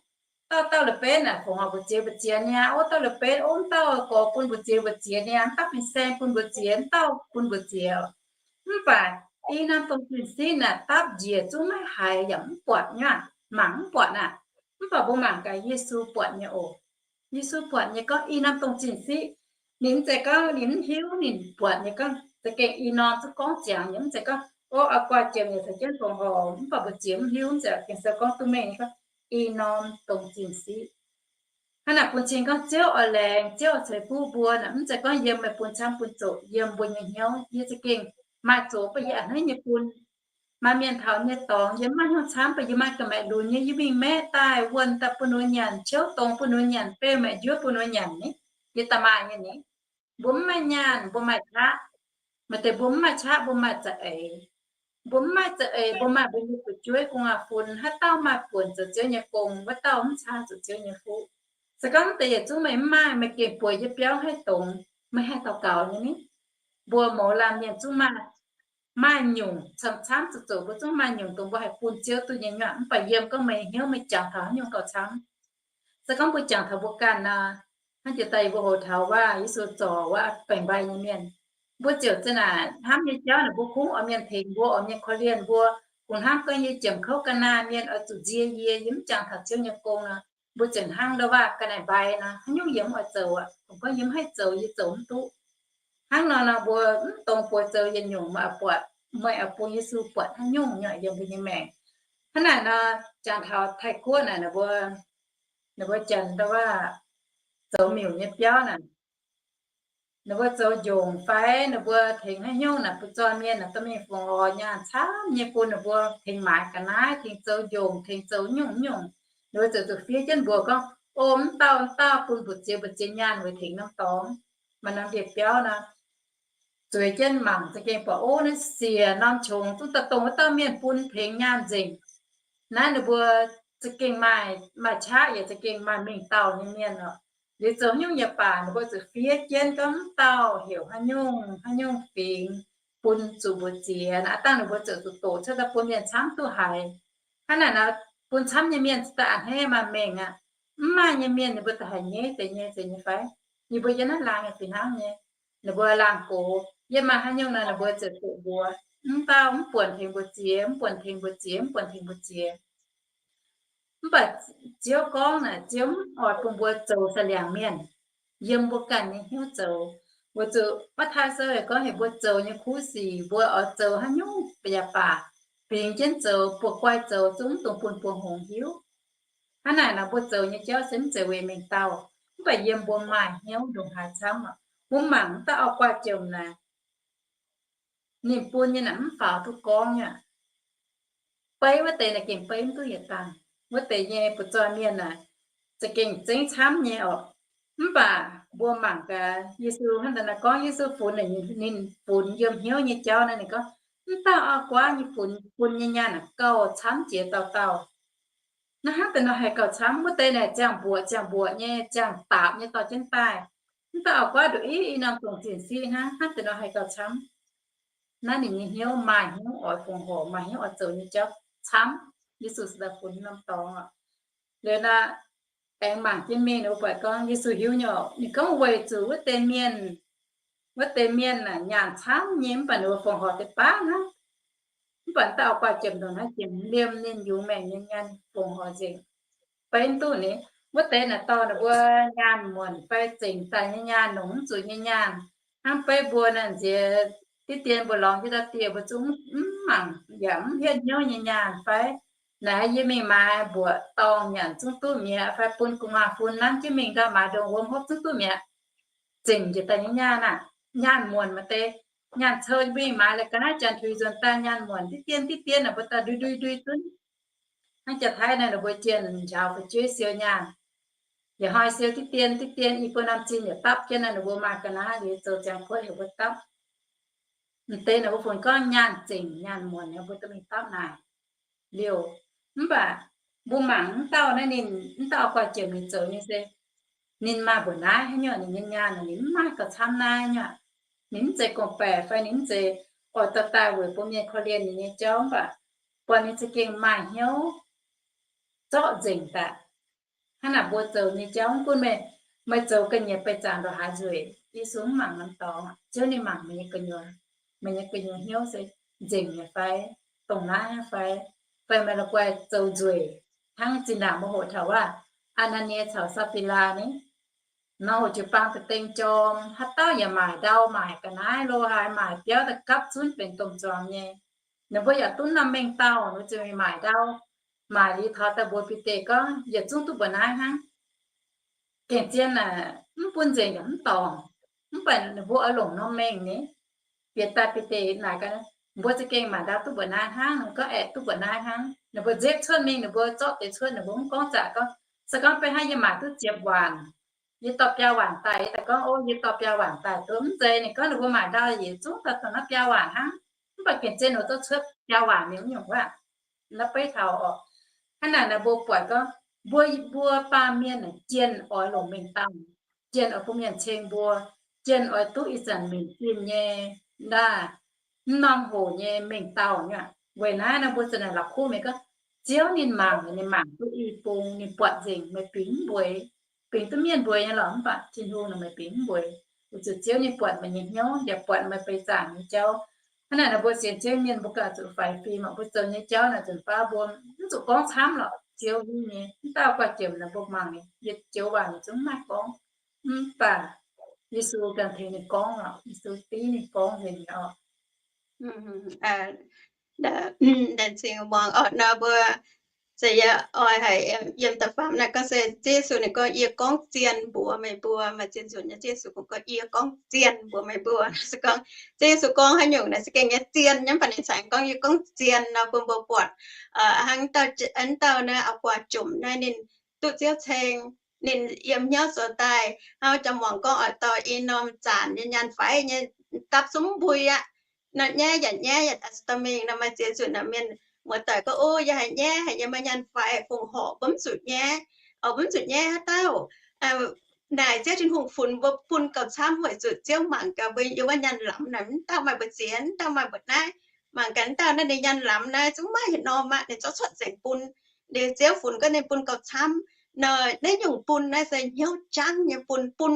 dauh dauh la'benv naaic fongc horc mbu'ziex mbu'ziex niaa, o, dauh la'benv, o, mv dauh gorx bun mbu'ziex mbu'ziex niaa, mv dauh fin-saeng bun mbu'ziex, mv dauh bun mbu'ziex. Mv baac i norm dongh zinh siqv naaic dapv njiec zungv maiv haiz yaac mv buatc nyei, mangc mv buatc naaic. Mv baac mbuo mangc gaax Yesu buatc nyei oc. Yesu buatc nyei gorngv i norm dongh zinh siqv, ninh mv zeiz gorngv ninh mv hiuv, ninh buatc nyei gorngv za'gengh i norm zungv gorngv ziangx nyei. Mv zeiz gorngv, o, auv-guaav jomc yaac caux jienv fongc horc, mv baac mbu'ziex mv hiuv. Mv zeiz, Ging-Sou gorngv duqv mengh nyei gorngv i norm dongh zinh siqv. Hnangv naaic bun cing gorngv Ziouv oix laengz, Ziouv oix ceix fuqv mbuo naaic, mv zeiz gorngv yiem meih bun camv bun zoqc, yiem mbuo nyei hnyouv. Yie za'gengh maaih zoqc baac yie a'hneiv nyei bun. Maaih mienh taux yie nyei dorngx, yie mv maaih hnyouv camv baac yie maaih ga'maeqc lunx nyei, yie mingh maeqv daaih wuonh daaih bun ninh mbuo nyanc, ciouv dongz bun ninh mbuo nyanc, beu maeqc njuov bun ninh mbuo nyanc ni, yie daaih maaih nyei ni. Mbuo mv maaih nyaanh, mbuo maaih qaqv. Maaih deix mbuo mv maaih qaqv, mbuo maaih za'eix. Mbuo mv maaih za'eix, mbuo maaih mbuo nyei fu'jueiv gu'nguaaz-fun, haaix dauh maaih buonc zoux Ziouv nyei gong, wuov dauh mv caa zuqc Ziouv nyei fuqv. Se gorngv deix yietc zungv meih mv maaih, meih gengh bueix yie biauv haih dongz, meih haih daux gaux nyei ni. Mbuo mouz laanh mienh zungv maaih, maaih nyungc camv-camv zuqc zoqc, mbuo zungv maaih nyungc dongh mbuo haih bun Ziouv duqv nyei nyuoqc. Mv baac yiem gorngv meih hnyouv meih jangx taux haaix nyungc gauh camv. Se gorngv mbuo jangx taux mbuo ganh nor, hnangv jiex daaih mbuo hoqc taux waac Yesu zorc wuov baengc mbai nyei mienh, mbuo ziouc za'naaic hnamv nyei jauv naaic, mbuo kungx oix mienh tengx mbuo, oix mienh korv-lienh mbuo. Kungx hnamv gorngv yie jiemc kouv ga'naaiv mienh oix zuqc nzie yie, yie mv jangx taux Ziouv nyei gong nor, mbuo ziouc hnangv ndau waac ga'naaiv mbai nor, haaix nyungc yie mv oix zoux aqv. Kungx gorngv yie mv haih zoux, yie zoux mv duqv. Hnangv nor nor mbuo mv dungx buoz zoux yietc nyungc, meih oix buatc, meih oix bun Yesu buatc haaix nyungc nyei yiem mbuo nyei maengc. Hnangv naaic nor, jangx taux Taiv-Guoqv naaic, ninh mbuo janx ndau waac zoux miuc nyei biauv naaic, ninh mbuo zoux njongc fai ninh mbuo tengx haaix nyungc naaic, butv-zoih mienh naaic dorh mingh fongc horc nyaanh camv nyei bun ninh mbuo tengx maaiz ga'naaiv, tengx zoux njongc, tengx zoux nyungc-nyungc. Ninh mbuo ziouc zuqc fiev jienv mbuox gorngv, O, mv dauh mv dauh bun mbu'ziex mbu'ziex nyaanh weic tengx norm dorngx. Maaih norm ndie-biauv nor, zueiz jienv mangc za'gengh buatc, o, naaiv siec norm qongx zungv daaih dongh wuov dauh mienh bun tengx nyaanh nzengc. Naaiv ninh mbuo za'gengh maaih, maaih qaqv yaac za'gengh maaih mengh dauh nyei mienh oc. Liuz zoux nyungc nyei baac ninh mbuo zuqc fiev jienv gorngv mv dauh heuc haaix nyungc, haaix nyungc fingx bun zuqc mbu'ziex. Naaiv dangh ninh mbuo ziouc zuqc doqc cuotv daaih bun mienh camv duqv haiz. Hnangv naaic nor, bun camv nyei mienh daaih a'hneiv maaih mengh aqv. Mv maaih nyei mienh ninh mbuo daaih haiz nyeiv deix nyei zeiz nyei fai? Yie mbuo yiem naaiv laangz nyei fih hnangv nyei. Ninh mbuo laangh gox yiem maaih haaix nyungc nor, ninh mbuo ziouc doqc mbuox, mv dauh mv buonc tengx mbu'ziex, mv buonc tengx mbu'ziex, mv buonc tengx mbu'ziex. Mv baac Ziouv gorngv naaic, Ziouv mv oix bun mbuo zoux saah liangx mienh, yiem mbuo ganh nyei hnyouv zoux. Weic zuqc Matv^taai Sou yaac gorngv heuc mbuo zoux nyei kuv sic, mbuo oix zoux haaix nyungc yaac baac, fingx jienv zoux, buoz-guaih zoux, zungv mv dungx bun buoz-hngongx hiuv. Hnangv naaic nor, mbuo zoux nyei jauv se mv zeiz weic mengh dauh, mv baac yiem mbuo maaih hnyouv ndongc haaix camv oc. Mbuo mangc mv dauh auv-guaax jomc naaic, ninh bun nyei naaic mv faaux duqv gorngv aqv. Beiv wuov deix naaic gengh beiv mv duqv yietc dangh. Wuov deix nyei butv-zoih mienh naaic za'gengh zengv camv nyei oc. Mv baac mbuo mangc gaax Yesu hnangv naaiv gorngv, Yesu funx ninh, ninh funx yiem hnyouv nyei jauv naaiv, ninh gorngv, mv dauh auv-guaav nyei funx bun nyei nyaanh naaic gauh camv jiex dauh dauh. Naaiv hnangv deix nor haih gauh camv. Wuov deix naaic ziangh mbuoqc ziangh mbuoqc nyei, ziangh daapc nyei dorh jienv daaih. Mv dauh auv-guaav nduqc i, i norm dongh zinh siqv hnangv, hnangv deix nor haih gauh camv. Naaiv ninh nyei hnyouv maaih hnyouv oix fongc horc, maaih hnyouv oix zoux nyei jauv camv. Yesu se daaih funx norm dorngx oc. Liuz naaiv, aengx mangc jienv mingh ninh mbuo buatc gorngv Yesu hiuv nyei oc. Ninh gorngv weic zuqc wuov deix mienh, wuov deix mienh naaic nyaanh camv nyei, mv baac ninh mbuo fongc horc deix baav hnangv. Mv baac dauh auv-guaax jomc ndongc naaiv jiex liemh ninh yungz maengc nyei nyaanh fongc horc nzengc. Beiv mv duqv ni, wuov deix naaic dorh ninh mbuo nyaanh muonc fai zengc daaih nyei nyaanh, longc mv zuqc nyei nyaanh. Hnangv beiv mbuo naaic nziex diqv dien mbuo lorngx jienv daaih dieh, mbuo zungv mv mangc yaac mv hietv hnyouv nyei nyaanh fai? Naaiv yie mingh maaiz mbuoqc dorngh nyanc zungv duqv mi'aqv fai bun gu'nguaaz-fun nanv jienv mingh ndau maaiz ndongc wuom hopv zungv duqv mi'aqv. Zengc njiec daaih nyei nyaanh aah, nyaanh muonc maaih deix, nyaanh cou mingh maaiz la'ga'naaiv janx-tuix nzuonx daaih nyaanh muonc diqv dien diqv dien, ninh mbuo daaih ndui ndui ndui zunv. Hnangv Janx-Taiv naaiv ninh mbuo jienh njaaux fu'jueiv siou nyaanh, yietc hnoi siou diqv dien diqv dien, i buo norm zinh yietc dapv jienv naaiv, ninh mbuo maaih ga'naaiv liuz zoux ziangx kuotv heuc mbuo dapv. M'deix ninh mbuo funx gorngv nyaanh zengc nyaanh muonc, ninh mbuo duqv mingh dapv naaic liouh. Mv baac mbuo mangc mv dauh naaiv, ninh mv dauh auv-guaax jomc ninh zoux nyei se, ninh maaih mbuoqc naaiv haaix nyungc, ninh nyei nyaanh ninh mv maaih gauh camv naaiv nyungc. Ninh mv zeiz gorngv-baeqc fai ninh mv zeiz oix dorh daaih weic bun mienh korv-lienh ninh nyei jauv, mv baac buatc ninh za'gengh maaih hnyouv zorqv nzengc daaih. Hnangv naaic mbuo zoux nyei jauv mv gunv meih, meih zoux ga'nyiec beih zaangc ndongc haaix nzueic, Yesu mv mangc norm dorngx, Ziouv ninh mangc meih nyei gu'nyuoz. Meih nyei gu'nyuoz hnyouv se nzengc nyei fai, dongh naaiv fai, fai meih la'guaih zoux nzueic. Hnangv zinh ndaangc mbuo hoqc taux waac Aa^naa^nie caux Saa^fi^laa ni, nor hoqc jiu-baang da'deng jorm, haaix dauh yaac maaic ndau, maaic ga'naaiv lo haaix, maaic biauv da'gapv zunv benx domh zuangx nyei. Ninh mbuo yaac dunv norm mengh dauh, ninh mbuo ziouc mingh maaic ndau. Maaic liuz taux daaih mbuox Bide gorngv, yietc zungv duqv mbuoqc naaiv hnangv. Gengh zien aah, mv bun nzengc yaac mv dorngc. Mv baac ninh mbuo oix longc norm mengh ni. Bieqc daaih Bide naaic gaax, mbuo za'gengh maaic ndau duqv mbuoqc naaiv hnangv? Ninh gorngv, aeqv, duqv mbuoqc naaiv hnangv. Ninh mbuo nzepv cuotv mingh, ninh mbuo zorqv deix cuotv, ninh mbuo mv gorngv zaqc gorngv, se gorngv beiv hnangv yie maaic duqv ziepc waanc, yie dorh biaa waanc daaih, yie daaih gorngv, o, yie dorh biaa waanc daaih duqv. Mv zeiz, ninh gorngv ninh mbuo maaic ndau yietc zungv daaih dongh naaiv biaa waanc hnangv. Mv baac gengh zien oix zorqv cuotv jaa waac mienh wuov nyungc waac. Naaiv beiv taux oc, hnangv naaic naaic mbuo buatc gorngv mbuo, mbuo baamh mienh naaic jienh oix longc mengh dauh, jienh oix bun mienh ceng mbuo, jienh oix duqv ih zanc mingh zinh nyei, naaiv, mv norm hoc nyei mengh dauh nyei. Weic naaiv nor mbuo ziouc naaic la'kuqv mienh gorngv, Ziouv ninh mangc, ninh mangc duqv i bung, ninh buatc nzengc meih bingx mv mbueiz, bingx duqv mienh mbueiz nyei lorqc, mv baac Tin-Hungh naaic meih bingx mv mbueiz. Weic zuqc Ziouv nyei buatc meih nyei hnyouv, yaac buatc meih beix zaangc nyei jauv. Hnangv naaic naaic mbuo sienx Ziouv mienh mbuo gauh zuqc faix fim, mbuo zoux nyei jauv naaic nzunc baav mbuo mv zuqc gorngv camv lorqc, Ziouv hiuv nyei. Mv dauh guanh jiex naaic mbuo mangc ninh, Ziouv waac ninh zungv mv maaih gorngv. Mv baac Yesu ganh tengx ninh gorngv lorqc, Yesu div ninh gorngv nzengc nyei oc. Laengz zingh muangx orqc nor mbuo se yie oix haiz yiem da'faam naaiv gorngv se Ziouv Yesu ninh gorngv, Yie gorngv zien mbuox meih mbuo. Maaih ziex nzunc nyei Ziouv Yesu kungx gorngv, Yie gorngv zien mbuox meih mbuo. Se gorngv Ziouv Yesu gorngv haaix nyungc naaic se gengh nyei zien nyei, mv baac ninh cingx gorngv, Yie gorngv zien nor bun mbuo buatc. Hnangv dauh naaiv auv-guaax jomc naaiv ninh duqv Ziouv ceng, ninh yiem hnyouv zoux daaih hnangv jang muangx gorngv oix dorh i norm zaanc nyei nyaanh faix nyei dapv zungv mbui aqv. Nor nyaiv yaac nyaiv yaac aqc dorh mingh nor, maaih ziex nzunc naaic mienh muoz-doic gorngv, O, yie haiz nyaiv, haiz nyei maaih nyaanh faix fongc horc, mbuo mv zuqc nyaiv, mbuo mv zuqc nyaiv haaix dauh. Naaic Ziouv Tin-Hungh funx mbuo bun gauh camv weic zuqc Ziouv mangc gaax mbuo yiem wuov nyaanh lamz naaic, mv dauh maaih mbu'ziex, mv dauh maaih mbu'naaiv. Mangc gaax mv dauh naaiv ninh nyaanh lamz naaiv zungv maaih haaix norm aqv, ninh zorqv cuotv nzengc bun. Liuz Ziouv funx gorngv ninh bun gauh camv. Nor naaiv nyungc bun naaiv se hnyouv jangv nyei bun, bun,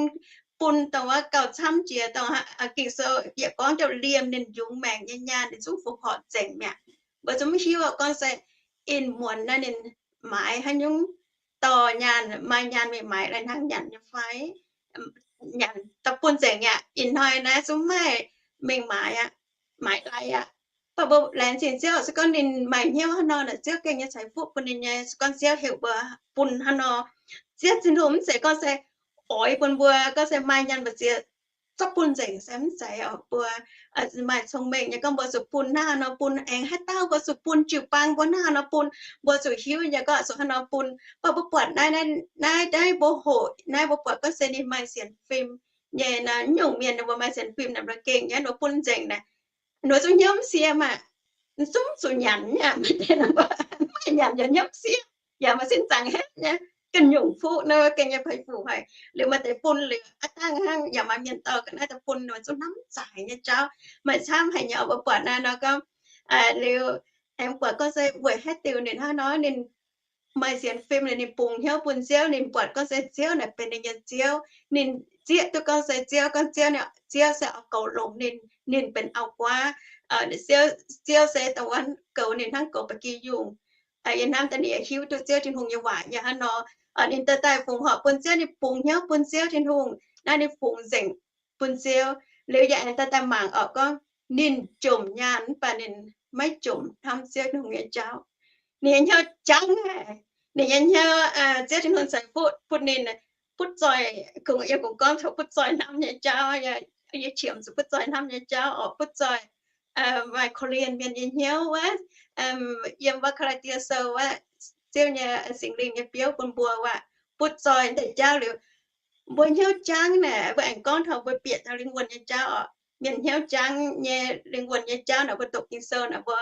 bun dongh wuov gauh camv jiex dongh Ging-Sou yietc gorngv jauv liemh ninh yungz maengc nyei nyaanh ninh zungv fongc horc nzengc mi'aqv. Mbuo zungv mv hiuv gorngv se in muonz naaiv ninh maaiz haaix nyungc dorh nyaanh, maaih nyaanh mingh maaiz lai hnangv nyanc nyei fai? Nyanc daaih bun nzengc aqv. Ih hnoi naaiv zungv maaih mingh maaiz aqv, maaiz lai aqv. Mv baac mbuo laengz zingh Ziouv, se gorngv ninh maaih hnyouv hnangv nor naaic, Ziouv gengh nyei ceix fuqv bun ninh nyei. Se gorngv Ziouv heuc mbuo bun hnangv nor, Ziouv Tin-Hungh mv zeiz gorngv se oix bun mbuo gorngv se maaih nyaanh mbu'ziex zorqv bun nzengc se mv zeiz oc. Mbuo maaih cong-mengh nyei gorngv mbuo zuqc bun hnangv haaix nor bun, aengx haaix dauh mbuo zuqc bun, jiu-baang mbuo hnangv haaix nor bun, mbuo zuqc hiuv nyei gorngv zuqc hnangv haaix nor bun. Mv baac mbuo buatc naaiv, naaiv, naaiv mbuo hoqc naaiv mbuo buatc gorngv se ninh maaih sienx fim nyei nor, nyungc mienh ninh mbuo maaih sienx fim naaic mbuo gengh nyei nor bun nzengc naaic, ninh mbuo zungv hnyouv mv siev maah. Zungv zuqc nyanc nyei, maaih deix mv maaih nyanc yaac hnyouv mv siev, yaac maaih sin zaangc henv nyei. Ganh nyungc fuqv nor gengh nyei peix fuc haic. Liuz maaih deix bun liuz aav dangh hnangv yaac maaih mienh dorh ga'naaiv daaih bun, ninh zungv hnamv zaic nyei jauv. Maaih camv haic nyei oc. Mbuo buatc naaiv nor gorngv, liuz aengx buatc gorngv se weic haaix diuc ninh hnangv nor ninh maaih sienx fim, ninh bungx hnyouv bun Ziouv, ninh buatc gorngv se Ziouv naaic benx ninh nyei Ziouv, ninh zieqv duqv gorngv se Ziouv, gorngv Ziouv, Ziouv se oix goux longx ninh, ninh benx auv-guaav. Ziouv, Ziouv se dongh wuov goux ninh hnangv goux ba'gi yungh. Yie hnamv daaih ninh yaac hiuv duqv Ziouv Tin-Hungh nyei waac nyei hnangv nor, ninh daaih daaih fongc horc bun Ziouv, ninh bungx hnyouv bun Ziouv Tin-Hungh. Naaiv ninh fungx nzengc bun Ziouv. Liuz yie aengx daaih daaih mangc oc, gorngv ninh jomc nyaanh mv baac ninh maiv jomc hnamv Ziouv Tin-Hungh nyei jauv. Ninh nyei hnyouv jangv haic. Ninh nyei hnyouv, Ziouv Tin-Hungh ceix fuqv bun ninh butv zoih, kungx yiem kungx gorngv taux butv zoih hnamv nyei jauv. Yie qiemx zuqc butv zoih hnamv nyei jauv oc. Butv zoih maaih korv-lienh mienh nyei hnyouv wuov, yiem wuov Gaa^laa^die Sou wuov, Ziouv nyei Singx Lingh nyei biouv bun mbuo wuov, butv zoih deix jauv liuz, mbuo hnyouv jangv naaic, mbuo aengx gorngv taux mbuo bieqc taux lingh wuonh nyei jauv oc. Mienh hnyouv jangv nyei lingh wuonh nyei jauv naaic, mbuo doqc Ging-Sou naaic, mbuo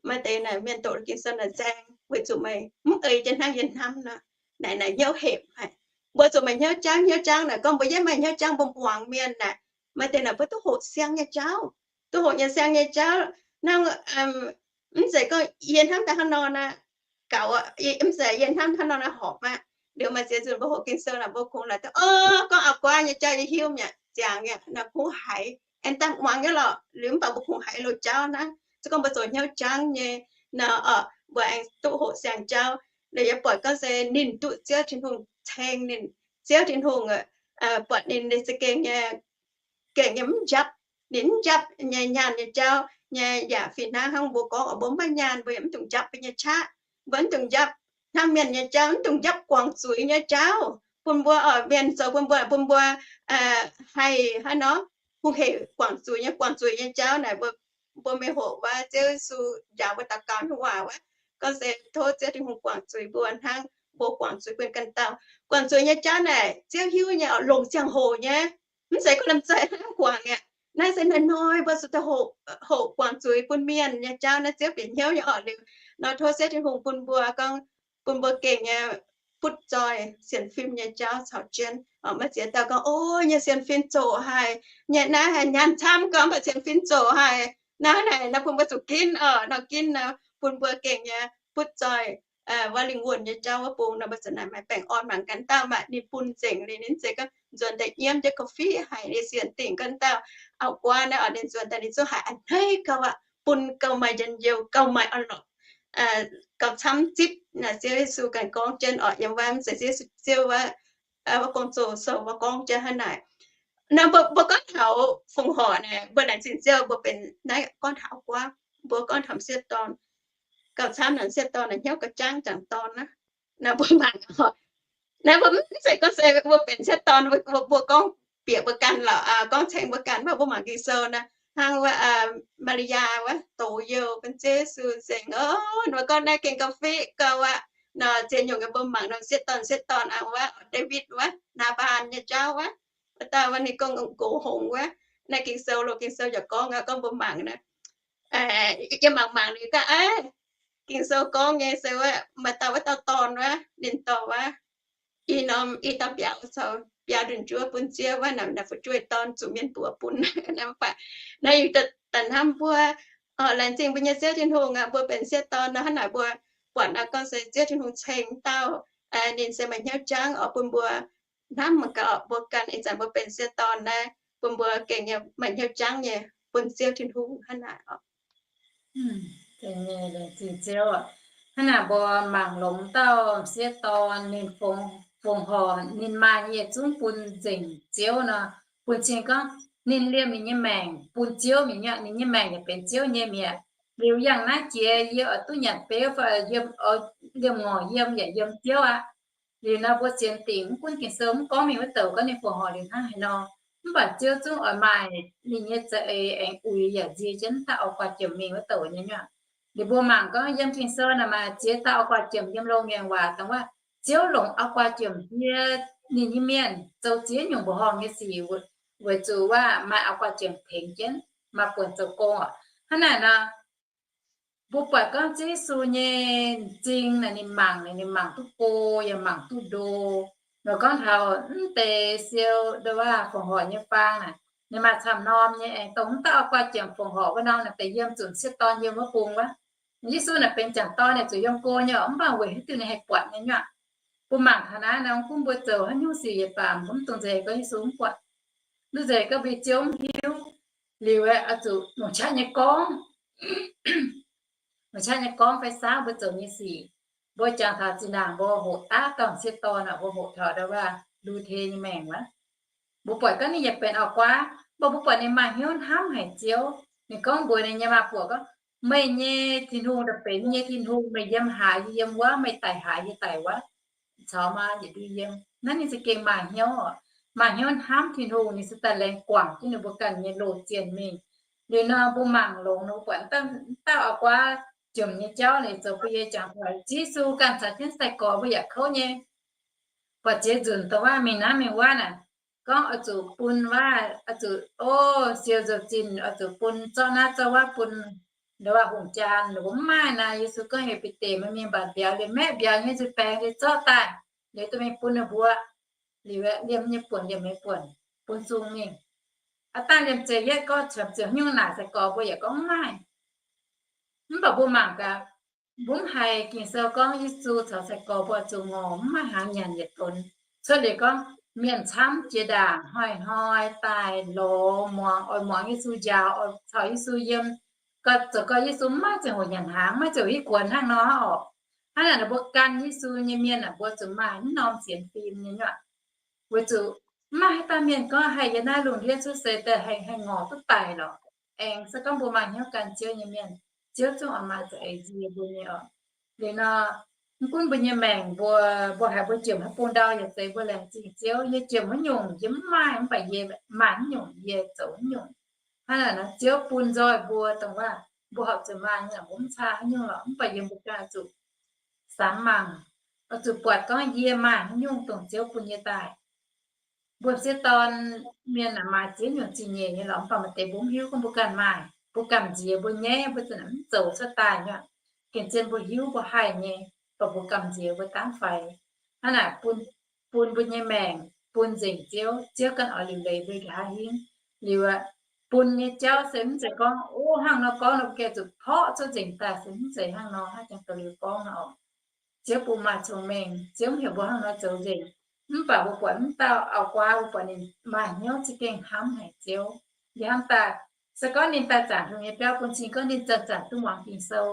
maaih deix naaic mienh doqc Ging-Sou naaic nzaeng weic zuqc meih mv ei jienv hnangv yie hnamv nor, naaic naaic hnyouv hepc haic. Mbuo zuqc meih hnyouv jangv, hnyouv jangv naaic gorngv mbuo yietv maaih hnyouv jangv mbuo muangx mienh naaic, maaih deix naaic mbuo duqv hoqc siang nyei jauv, duqv hoqc nyei siang nyei jauv. Hnangv mv zeiz gorngv yie hnamv daaih hnangv nor naaic gaux, mv zeiz yie hnamv hnangv nor naaic horpc aqv. Liuz maaih ziex nzunc mbuo hoqc Ging-Sou naaic mbuo kungx laaix duqv, o, gorngv auv-guaav nyei jauv yie hiuv mi'aqv, ziangx mi'aqv nor kungx haiz, aengx daaih muangx nyei lorqc. Liuz mv baac mbuo kungx haiz loz-jauv hnangv. Se gorngv mbuo zoux hnyouv jangv nyei nor, mbuo aengx duqv hoqc siang jauv. Liuz yie buatc gorngv se ninh duqv Ziouv Tin-Hungh ceng ninh, Ziouv Tin-Hungh buatc ninh, ninh za'gengh nyei, gengh nyei mv njapv. Ninh mv njapv nyei nyaanh nyei jauv nyei yaac fih hnangv hnangv mbuo gorngv oc, mbuo mv maaih nyaanh mbuo yaac mv dungx njapv mbuo nyei qaqv. Mbuo mv dungx njapv hnamv mienh nyei jauv, mv dungx njapv guangc zuiz nyei jauv. Bun mbuo oc, mienh zoux bun mbuo, bun mbuo haih hnangv nor, hungh hec guangc zuiz nyei, guangc zuiz nyei jauv naaic, mbuo mbuo mingh hoqc wuov Ziouv Yesu njaaux mbuo daux gaux nyei waac wuov, gorngv se tov Ziouv Tin-Hungh guangc zuiz mbuo hnangv mbuo guangc zuiz mbuo ganh dauh. Guangc zuiz nyei jauv naaic Ziouv hiuv nyei oc, longc ziangh hoc nyei. Mv zeiz gorngv lomh nzoih hnangv guangc aqv. Naaiv se hnoi-hnoi mbuo zuqc hoqc guangc zuiz bun mienh nyei jauv naaiv Ziouv bieqc hnyouv nyei orqc. Liuz nor tov Ziouv Tin-Hungh bun mbuo gorngv, bun mbuo gengh nyei butv zoih sienx fim nyei jauv caux jienv. Maiv ziex dauh gorngv, o, nyei sienx fim zoqc haic, nyei naaiv haic nyanc camv gorngv mv baac sienx fim zoqc haic. Naaiv naaic nor bun mbuo zuqc ginv orqc, nor ginv nor bun mbuo gengh nyei butv zoih wuov lingh wuonh nyei jauv wuov bung nor mbuo zuqc naaic maaih baengh orn mangc ganh dauh maah, ninh bun nzengc liuz ninh zeiz gorngv nzuonx daaih nyiemv jienv ga'fiev haic, ninh sienx dingc ganh dauh auv-guaav naaiv orqc, ninh nzuonx daaih ninh zungv haiz a'hneiv gauh aqv, bun gauh maaih njien-youh, gauh maaih orn-lorqc, gauh camv zipv naaic Ziouv Yesu ganh gorngv jienv orqc, yiem wuov se Ziouv, Ziouv wuov, wuov Gong-Zoh sou wuov gorngv jienv hnangv naaic. Nor mbuo, mbuo gorngv taux fongc horc naaic, mbuo laengz zingh Ziouv mbuo benx naaiv gorngv taux auv-guaav, mbuo gorngv taux m'sieqv dorn, gauh camv naaic m'sieqv dorn naaic hnyouv gauh jangv jangc dorn aqv. Naaiv mbuo mangc, naaiv mbuo mv zeiz gorngv se mbuo benx m'sieqv dorn, mbuo gorngv bieqc mbuo ganh lorqc, gorngv ceng mbuo ganh, mv baac mbuo mangc Ging-Sou naaiv hnangv wuov Maa^li^yaa wuov douz youh bun Ziouv Yesu nzengc, mbuo gorngv naaiv gengh gauh fiqv gauh aqv. Nor ziex nyungc mbuo mangc nor m'sieqv dorn, m'sieqv dorn aqv wuov, Ndaawitv wuov, Naa^mbaan nyei jauv wuov, wuov dauh wuov ninh gong nqox hngongx wuov. Naaiv Ging-Sou, loz Ging-Sou yaac gorngv, gorngv mbuo mangc naaiv, yie mangc mangc liuz gaax, Ging-Sou gorngv nyei se wuov maaih dauh, wuov dauh dorn wuov, ninh dorh wuov i norm, i dauh mbiauz caux biaa ndunh juov bun Ziouv wuov, naaiv fu'jueiv dorn zuqc mienh buoz bun. Mv baac naaiv yie daaih hnamv mbuo, laengz zingh mbuo nyei Ziouv Tin-Hungh aqv, mbuo benx m'sieqv dorn nor hnangv naaic mbuo buatc nor gorngv se Ziouv Tin-Hungh ceng dauh, ninh se maaih hnyouv jangv oc bun mbuo hnamv mangc gaax mbuo ganh ih zanc mbuo benx m'sieqv dorn naaiv, bun mbuo gengh maaih hnyouv jangv nyei bun Ziouv Tin-Hungh hnangv naaic oc. Hnangv naaic mbuo mangc longx dauh m'sieqv dorn ninh fongc horc ninh maaih nyei yietc zungv bun nzengc Ziouv nor, bun cing gorngv ninh liemh ninh nyei maengc bun Ziouv mi'aqv, ninh nyei maengc yaac benx Ziouv nyei mi'aqv. Liuz yangh naaiv jiex yie oix duqv nyanc beuv fai yiem, liemh ngorc yiem yaac yiem Ziouv aqv. Liuz nor mbuo sienx dingc mv gunv Ging-Sou mv gorngv mingh wuov douc gorngv ninh fongc horc liuz hnangv haaix nor, mv baac Ziouv zungv oix maaih ninh nyei za'eix aengx uix yaac nzie jienv dauh auv-guaax jomc mingh wuov douc nyei nyuav. Liuz mbuo mangc gorngv yiem Ging-Sou naaic maaih ziex dauh auv-guaax jomc yiem loz-ngaengc waac dongh wuov Ziouv longc auv-guaax jomc yie ninh nyei mienh zoux ziex nyungc mbuoqc horngh nyei sic, weic zuqc wuov maaih auv-guaax jomc tengx jienv, maaih buonc zoux gong oc. Hnangv naaic nor, mbuo buatc gorngv Ziouv Yesu nyei m'zing naaic ninh mangc, ninh mangc duqv go yaac mangc duqv ndo. Nor gorngv taux mv deix siou ndo waac fongc horc nyei faang naaic, ninh maaih camv norm nyei aengx dongh mv dauh auv-guaax jomc fongc horc wuov norm naaic deix yiem zuqc m'sieqv dorn yiem wuov bung wuov. Yesu naaic benx jangc dorn naaic zuqc yiem go nyei oc, mv baac weic haaix diuc ninh haih buatc nyei nyuav. Mbuo mangc taux naaiv nor, mv gunv mbuo zoux haaix nyungc sic yietc baac mbuo mv dungx nzengc gorngv Yesu mv buatc. Mv dungx nzengc gorngv mbuo Ziouv mv hiuv. Liuz oix zuqc longc qaqv nyei gorngv, longc qaqv nyei gorngv fai saauv mbuo zoux nyei sic. Mbuo jangx taux zinh ndaangc mbuo hoqc daav dauh m'sieqv dorn nor, mbuo hoqc taux ndo waac Lu^te nyei maengc wuov. Mbuo buatc gorngv ninh yaac benx auv-guaav, mv baac mbuo buatc ninh maaih hnyouv hnamv haic Ziouv. Ninh gorngv mbuox ninh nyei maa-buoc gorngv, meih nyei Tin-Hungh daaih benx yie nyei Tin-Hungh, meih yiem haaix yie yiem wuov, meih daic haaix yie daic wuov, caux maa yietc liuz yiem. Naaiv ninh za'gengh maaih hnyouv oc, maaih hnyouv hnamv Tin-Hungh, ninh se daaih laengz guangc jienv ninh mbuo ganh nyei loz-zienh mingh. Liuz nor mbuo mangc longx nor mbuo buatc dauh auv-guaav jomc nyei jauv ninh zoux bun yie jangx taux Yesu ganh caux jienv sai-gorx mbuo yaac kouv nyei. Buatc ziex nzunc dongh waac mingh naaiv mingh wuov naaic, gorngv oix zuqc bun waac, oix zuqc, o, siou nzou-zinh oix zuqc bun zorqv naaiv zorqv wuov bun ndo waac hungh jaan, mbuo mv maaih naaic. Yesu gorngv heuc Bide, meih mingh mbatc mbiauz liemh maeqv mbiauz nyei nzuih baengx liuz zorqv daaih, liuz duqv mingh bun ninh mbuo. Liuz liemh nyei buonc liemh meih buonc, bun sung mingh. Aav dangh liemh zeih yietv gorngv cuotv ziouc haaix nyungc naaic sai-gorx mbuo yaac gorngv mv maaih. Mv baac mbuo mangc gaax, mbuo mv haiz Ging-Sou gorngv Yesu caux sai-gorx mbuo zuqc ngorc mv maaih hnaangx nyanc yietc donx. Cuotv liuz gorngv mienh camv jiex ndaangc hnoi-hnoi daaih lorz muangx, oix muangx Yesu njaaux, oix caux Yesu yiem. Zoux gau Yesu mv maaih ziangh hoc nyanc hnaangx, maiv maaih ziangh hoc hiuv guonx hnangv nor oc. Hnangv naaic mbuo gan Yesu nyei mienh aah, mbuo zuqc maaih mv norm sienx fim nyei nyuav. Weic zuqc mv maaih haaix dauh mienh gorngv haih yiem naaiv lungh ndiev cuotv seix daaih haih, haih ngorc duqv daic lorqc. Aengx se gorngv mbuo maaih hnyouv gan Ziouv nyei mienh, Ziouv zungv oix maaih za'eix nzie mbuo nyei oc. Liuz nor, mv gunv mbuo nyei maengc mbuo, mbuo haiz mbuo jomc haaix bung ndau yaac zeiz mbuo laengz zingh Ziouv. Yie jomc haaix nyungc yie mv maaih, mv baac yie maaih haaix nyungc yie zoux haaix nyungc. Hnangv naaic nor Ziouv bun nzoih mbuo dongh waac mbuo horpc zuqc maaih nyei, mbuo mv caa haaix nyungc lorqc, mv baac yie mbuo ganh oix zuqc samx mangc, oix zuqc buatc gorngv yie maaih haaix nyungc dongh Ziouv bun yie daaih. mbuo m'sieqv dorn mienh maaih ziex nyungc zingh nyeic nyei lorqc, mv baac maaih deix mbuo mv hiuv gorngv mbuo ganh maaih, mbuo gamh nziex, mbuo nyaiv, mbuo zinh mv zoux cuotv daaih nyei. Gengh zien mbuo hiuv mbuo haih nyei, mv baac mbuo gamh nziex mbuo dangv faix. Hnangv naaic bun, bun mbuo nyei maengc bun nzengc Ziouv, Ziouv ganh oix liuc leiz mbuo nqa'haav hingv. Liuz aqv, bun nyei jauv se mv zeiz gorngv, o, hnangv nor gorngv nor mbuo gengh zuqc porqv cuotv nzengc daaih, se mv zeiz hnangv nor, hnangv jangx doz-liuz gorngv nor oc. Ziouv bun maaih cong-mengh, Ziouv mv heuc mbuo hnangv nor zoux nzengc. Mv baac mbuo buatc mv dauh auv-guaav, mbuo buatc ninh maaih hnyouv za'gengh hnamv haic Ziouv. Yie hnamv daaih, se gorngv ninh daaih zaangc Tin-Hungh nyei biauv bun cing, gorngv ninh zanc-zanc duqv muangx Ging-Sou,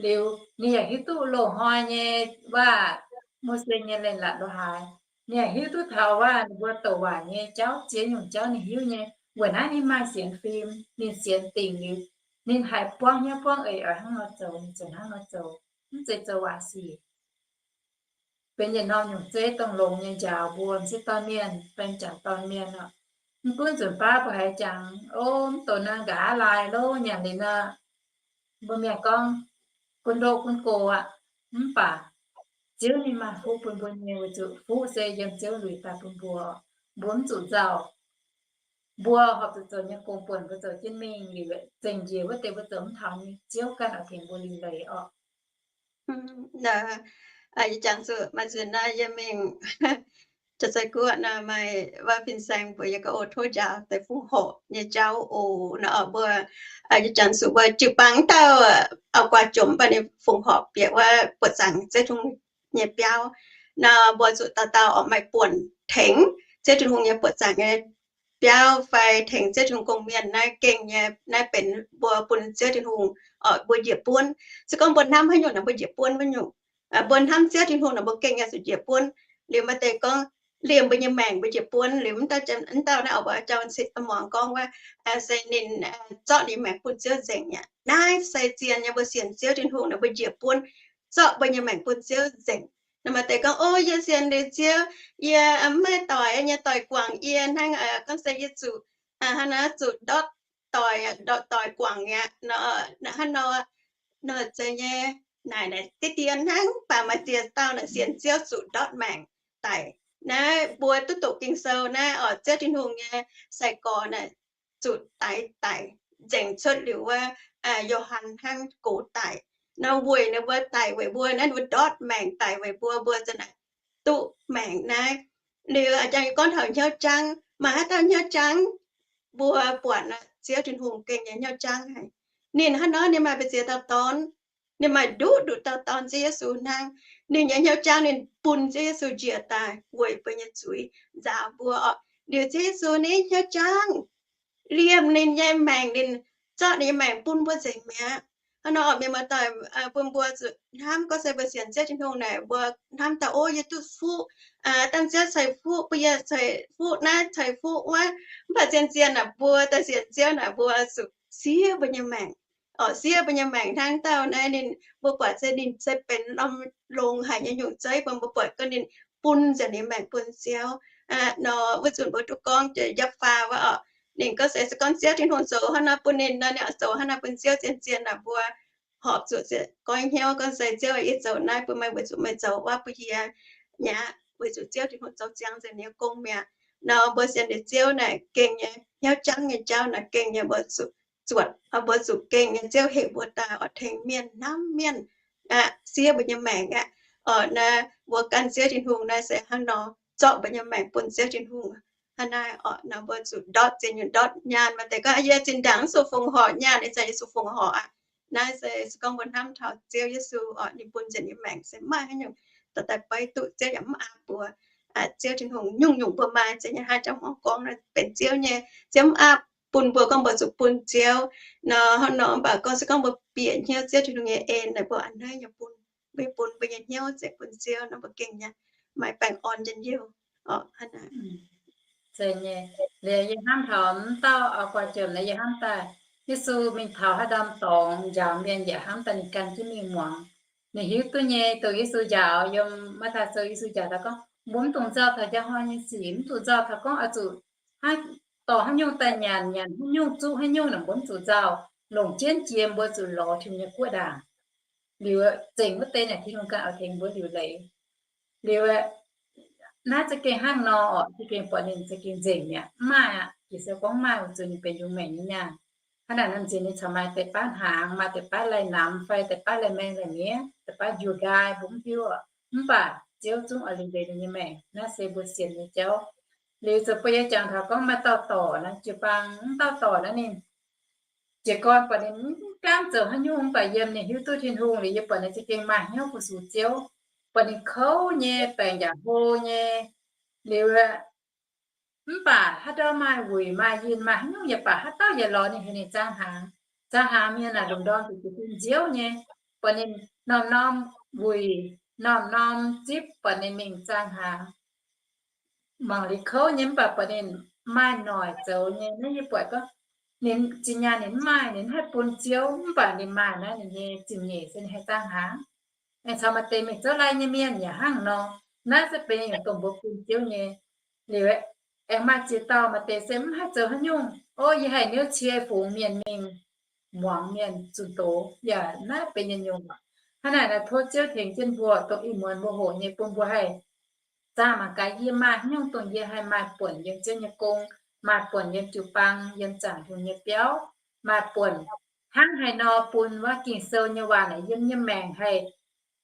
liuz ninh yaac hiuv duqv loz-hnoi nyei waac, Mose nyei leiz-latc lo haaix, ninh yaac hiuv duqv taux waac, ninh mbuo douc waac nyei jauv, ziex nyungc jauv ninh hiuv nyei. Weic naaiv ninh maaih sienx fim, ninh sienx dingc liuz, ninh haiz buangv hnyouv buangv eix oix hnangv nor zoux, ninh ziouc hnangv nor zoux, mv zeiz zoux waac sic. Benx yietc norm nyungc zeiv dongh longx nyei njaaux mbuo m'sieqv dorn mienh, baeng jangc dorn mienh oc. Mv gunv nzunc baav mbuo haiz jangx, o, mv douc naang nqa'haav laaix lov nyanc liuz nor, mbuo mienh gorngv, gunv ndoqv gunv gox aqv. Mv baac Ziouv ninh maaih fuqv bun mbuo nyei, weic zuqc fuqv se yiem Ziouv nzuih daaih bun mbuo. Mbuo mv zuqc nzauh. Mbuo horpc zuqc zoux nyei gong buonc, mbuo zoux jienv mingh liuz, zengc njiec wuov deix mbuo zoux mv taux nyei, Ziouv ganh oix tengx mbuo liuc leiz orqc. Yie jangx zuqc maaih nzunc naaiv yie mingh Jaa-Zei Guoqv nor, maaih wuov fin-saeng mbuox yie gorngv, o, tov njaaux deix fongc horc nyei jauv oc. Nor mbuo, yie jangx zuqc mbuo jiu-baang dauh auv-guaav jomc, mv baac ninh fongc horc bieqc wuov buoqc zaangc Ziouv Tin-Hungh nyei biauv. Nor mbuo zuqc dauh dauh oix maaih buonc tengx Ziouv Tin-Hungh nyei buoqc zaangc nyei biauv fai tengx Ziouv Tin-Hungh gong-mienh naaiv gengh nyei. Naaiv benx mbuo bun Ziouv Tin-Hungh, mbuo njiec buonv. Se gorngv mbuo hnamv haaix nyungc nor mbuo njiec buonv wuov nyungc. Mbuo hnamv Ziouv Tin-Hungh nor mbuo gengh nyei zuqc njiec buonv. Liuz maaih deix gorngv liemh mbuo nyei maengc mbuo njiec buonv. Liuz mv dauh, mv dauh naaiv auv-guaav jauv-cin muangx gorngv wuov, se ninh zorqv ninh maengc bun Ziouv nzengc aqv. Naaiv se zien nyei, mbuo sienx Ziouv Tin-Hungh nor mbuo njiec buonv, zorqv mbuo nyei maengc bun Ziouv nzengc. Nor maaih deix gorngv, o, yie sienx liuz Ziouv, yie mv maaih doic nyei, doic guangc yie hnangv, gorngv se yie zuqc, hnangv naaiv zuqc ndortv doic, ndortv doic guangc aqv. Hnangv nor, nor zeiz nyei. Naaic naaic diqv dien hnangv, mv baac maaih ziex dauh naaic sienx Ziouv zuqc ndortv maengc daic. Naaiv mbuo duqv doqc Ging-Sou naaiv oc, Ziouv Tin-Hungh nyei sai-gorx naaic zuqc daix daic, nzengc cuotv liuz wuov Yo^han hnangv gox daic. Nor weic ninh mbuo daic weic mbuo naaiv, ninh mbuo ndortv maengc daic weic mbuo, mbuo za'naaic duqv maengc naaiv. Liuz a'jangv gorngv taux hnyouv jangv, maaih haaix dauh hnyouv jangv? Mbuo buatc naaic Ziouv Tin-Hungh gengh nyei hnyouv jangv haic. Ninh hnangv nor ninh maaih mbu'ziex dauh dorn, ninh maaih nduqc nduqc dauh dorn Ziouv Yesu hnangv. Ninh nyei hnyouv jangv ninh bun Ziouv Yesu njiec daaih weic mbuo nyei zuiz, nzaaux mbuo oc. Liuz Ziouv Yesu ninh hnyouv jangv, liemh ninh nyei maengc, ninh zorqv ninh nyei maengc bun mbuo nzengc mi'aqv. Hnangv nor oc, mienh muoz-doic, bun mbuo zuqc hnamv gorngv se mbuo sienx Ziouv Tin-Hungh naaic, mbuo hnamv daaih, o, yie duqv fuqv, dangh Ziouv ceix fuqv bun yie, ceix fuqv naaiv, ceix fuqv wuov. Mv baac zien-zien naaic mbuo daaih sienx Ziouv naaic, mbuo zuqc siev mbuo nyei maengc. Oc, siev mbuo nyei maengc hnangv dauh naaiv ninh, mbuo buatc se ninh se benx norm longx haic nyei nyungc zeiv, bun mbuo buatc gorngv ninh bun nzengc ninh maengc bun Ziouv. Nor wuov nzunc mbuo duqv gorngv jiex yapv faa wuov oc, ninh gorngv se, se gorngv Ziouv Tin-Hungh zoux hnangv naaiv bun ninh nor, ninh oix zoux hnangv naaiv bun Ziouv. Zien-zien naaic mbuo horpc zuqc goiv hnyouv gorngv se, Ziouv, yie zoux naaiv bun meih weic zuqc meih zoux wuov bun yie mi'aqv, weic zuqc Ziouv Tin-Hungh zoux ziangx nzengc ninh nyei gong mi'aqv. Nor mbuo sienx liuz Ziouv naaic gengh nyei hnyouv jangv nyei jauv naaic gengh nyei mbuo zuqc zuotc, mbuo zuqc gengh nyei Ziouv heuc mbuo daaih oix tengx mienh hnamv mienh, siev mbuo nyei maengc aqv. Oc, naaiv mbuo gan Ziouv Tin-Hungh naaiv se hnangv nor zorqv mbuo nyei maengc bun Ziouv Tin-Hungh. Hnangv naaiv oc, nor mbuo zuqc ndortv ziex nyungc, ndortv nyaanh. Maaih deix gorngv, yie zinh ndaangc mv zuqc fongc horc nyaanh, ih zanc yie zuqc fongc horc aqv. Naaiv se, se gorngv mbuo hnamv taux Ziouv Yesu oc, ninh bun nzengc ninh maengc se maaih haaix nyungc dorh daaih beiv duqv. Ziouv yaac mv aapv mbuo. Ziouv Tin-Hungh nyungc-nyungc mbuo maaih, se nyei hnangv jangx mv gorngv naaiv benx Ziouv nyei. Ziouv mv aapv bun mbuo gorngv mbuo zuqc bun Ziouv nor, hnangv nor. Mv baac gorngv se gorngv mbuo bieqc hnyouv Ziouv Tin-Hungh nyei en naaic, mbuo a'hneiv nyei bun, mbuo bun mbuo nyei hnyouv se bun Ziouv nor, mbuo gengh nyei maaih baengh orn njien-youh oc. Hnangv naaic. Zeiz nyei. Liuz yie hnamv taux mv dauh auv-guaav jomc naaiv, yie hnamv daaih Yesu mingh taux haaix ndorm dorngx njaaux mienh yaac hnamv daaih ninh gan jienv mingh muangx. Ninh hiuv duqv nyei, dongh Yesu njaaux yiem Matv^taai Sou, Yesu njaaux taux gorngv, mbuo mv dungx nzauh taux njang hnoi nyei sic, mv dungx nzauh taux gorngv oix zuqc dorh haaix nyungc daaih nyanc, nyanc haaix nyungc, zuqv haaix nyungc naaic, mbuo mv zuqc nzauh. Longc jienv jiex mbuo zuqc lorz Tin-Hungh nyei guoqv ndaangc. Liuz zengc wuov deix naaic Tin-Hungh ganh oix tengx mbuo liuc leiz. Liuz Naaiv za'gengh hnangv nor oc, za'gengh buatc ninh za'gengh nzengc mi'aqv. Mv maaih aqv, Ging-Sou gorngv mv maaih, weic zuqc ninh benx yungz maengc nyei nyaanh. Hnangv naaic, norm nziex ninh corc maaih deix baav hnaangx, maaih deix baav lai-namx fai deix baav lai-maeng lai-miev, deix baav njuov nqaai mbuo mv hiuv. Mv baac Ziouv zungv oix liuc leiz ninh nyei maengc. Naaiv se mbuo sienx nyei jauv. Liuz zoux bun yie jangx taux gorngv maaih dauh dorc naaic, jiu-baang mv dauh dorc naaiv ninh jiez gorn buatc ninh mv gaamv zoux haaix nyungc, mv baac yiem ninh hiuv duqv Tin-Hungh liuz, yie buatc ninh za'gengh maaih hnyouv fu-sux Ziouv, buatc ninh kouv nyei, baengc yaac hlo nyei. Liuz mv baac haaix dauh maaih wuic maaih yinh maaih haaix nyungc yaac baac haaix dauh yaac lorz ninh heuc ninh zaang hnaangx. Zaang hnaangx mienh naaic lungh ndorm zuqc jiex bun nziouv nyei, buatc ninh norm-norm wuic, norm-norm zipv buatc ninh mingh zaang hnaangx. Mangc liuz kouv nyei mv baac buatc ninh maaih noic zoux nyei. Naaiv yie buatc gorngv ninh zinh nyaanh ninh mv maaih, ninh mv haih bun Ziouv, mv baac ninh maaih naaiv ninh nyei zingh nyeic se ninh haih zaang hnaangx. Aengx caux maaih deix mingh zouv lai nyei mienh yaac hnangv nor. Naaiv se benx yietc dongh mbuo bun Ziouv nyei. Liuz aengx maaih ziex dauh maaih deix se mv haih zoux haaix nyungc. O, yie haih niouv cie fungx mienh mingh muangx mienh zunh doz yaac naaiv benx yietc nyungc. Hnangv naaic naaic tov Ziouv tengx jienv mbuo dongh ih muonz mbuo hoqc nyei bun mbuo haih zaah mangc gaax yie maaih haaix nyungc dongh yie haih maaih buonc yiem Ziouv nyei gong, maaih buonc yiem jiu-baang, yiem zaangc Tin-Hungh nyei biauv, maaih buonc hnangv haaix nor bun wuov Ging-Sou nyei waac naaic yiem nyei maengc haih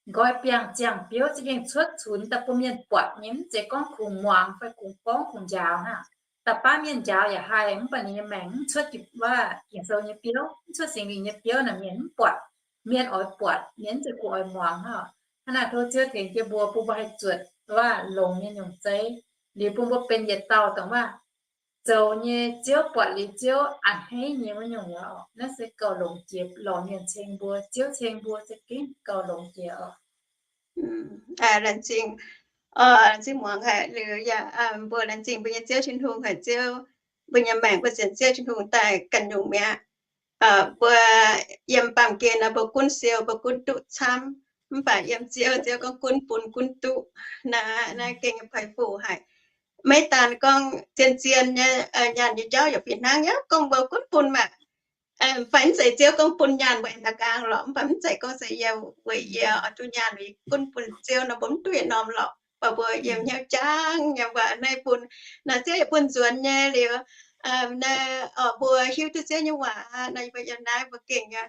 nqoi biangh ziangh biouv za'gengh cuotv cunx daaih bun mienh buatc nyei, mv zeiz gorngv kungx muangx fai kungx gorngv kungx njaaux hnangv. Da'baav mienh njaaux yaac haih, mv baac ninh nyei maengc mv cuotv wuov Ging-Sou nyei biouv, mv cuotv Singx Lingh nyei biouv naaic mienh mv buatc. Mienh oix buatc, mienh mv zeiz kungx oix muangx hnangv. Hnangv naaic tov Ziouv tengx jienv mbuo, bun mbuo haih zuotc wuov longx nyei nyungc zeiv, liuz bun mbuo benx yietc dauh dongh wuov zoux nyei Ziouv, buatc liuz Ziouv a'hneiv nyei wuov nyungc oc. Naaiv se gauh longx jiex, lorz mienh ceng mbuo, Ziouv ceng mbuo za'gengh gauh longx jiex oc. Laengz zingh, laengz zingh muangx haic liuz yaac mbuo laengz zingh mbuo nyei Ziouv Tin-Hungh haic. Ziouv, mbuo nyei maengc mbuo sienx Ziouv Tin-Hungh daaih ganh nyungc mi'aqv. Mbuo yiem baamh gen nor mbuo gunv siou, mbuo gunv duqv camv, mv baac yiem Ziouv, Ziouv gorngv gunv bun gunv duqv. Naaiv, naaiv gengh nyei peix fuc haic. Maiv daan gorngv zien-zien nyei nyaanh nyei jauv yaac fih hnangv nyei, gorngv mbuo gunv bun maah, fai mv zeiz Ziouv gorngv bun nyaanh mbuo aengx da'nqaang lorqc, mv baac mv zeiz gorngv se yie weic yie oix duqv nyaanh liuz gunv bun Ziouv nor mbuo mv duqv yietc norm lorqc, mv baac mbuo yiem hnyouv jangv nyei mbuo naaiv bun, naaiv Ziouv yaac bun nzuonx nyei liuz, naaiv oix mbuo hiuv duqv Ziouv nyei waac, naaiv mbuo yiem naaiv mbuo gengh nyei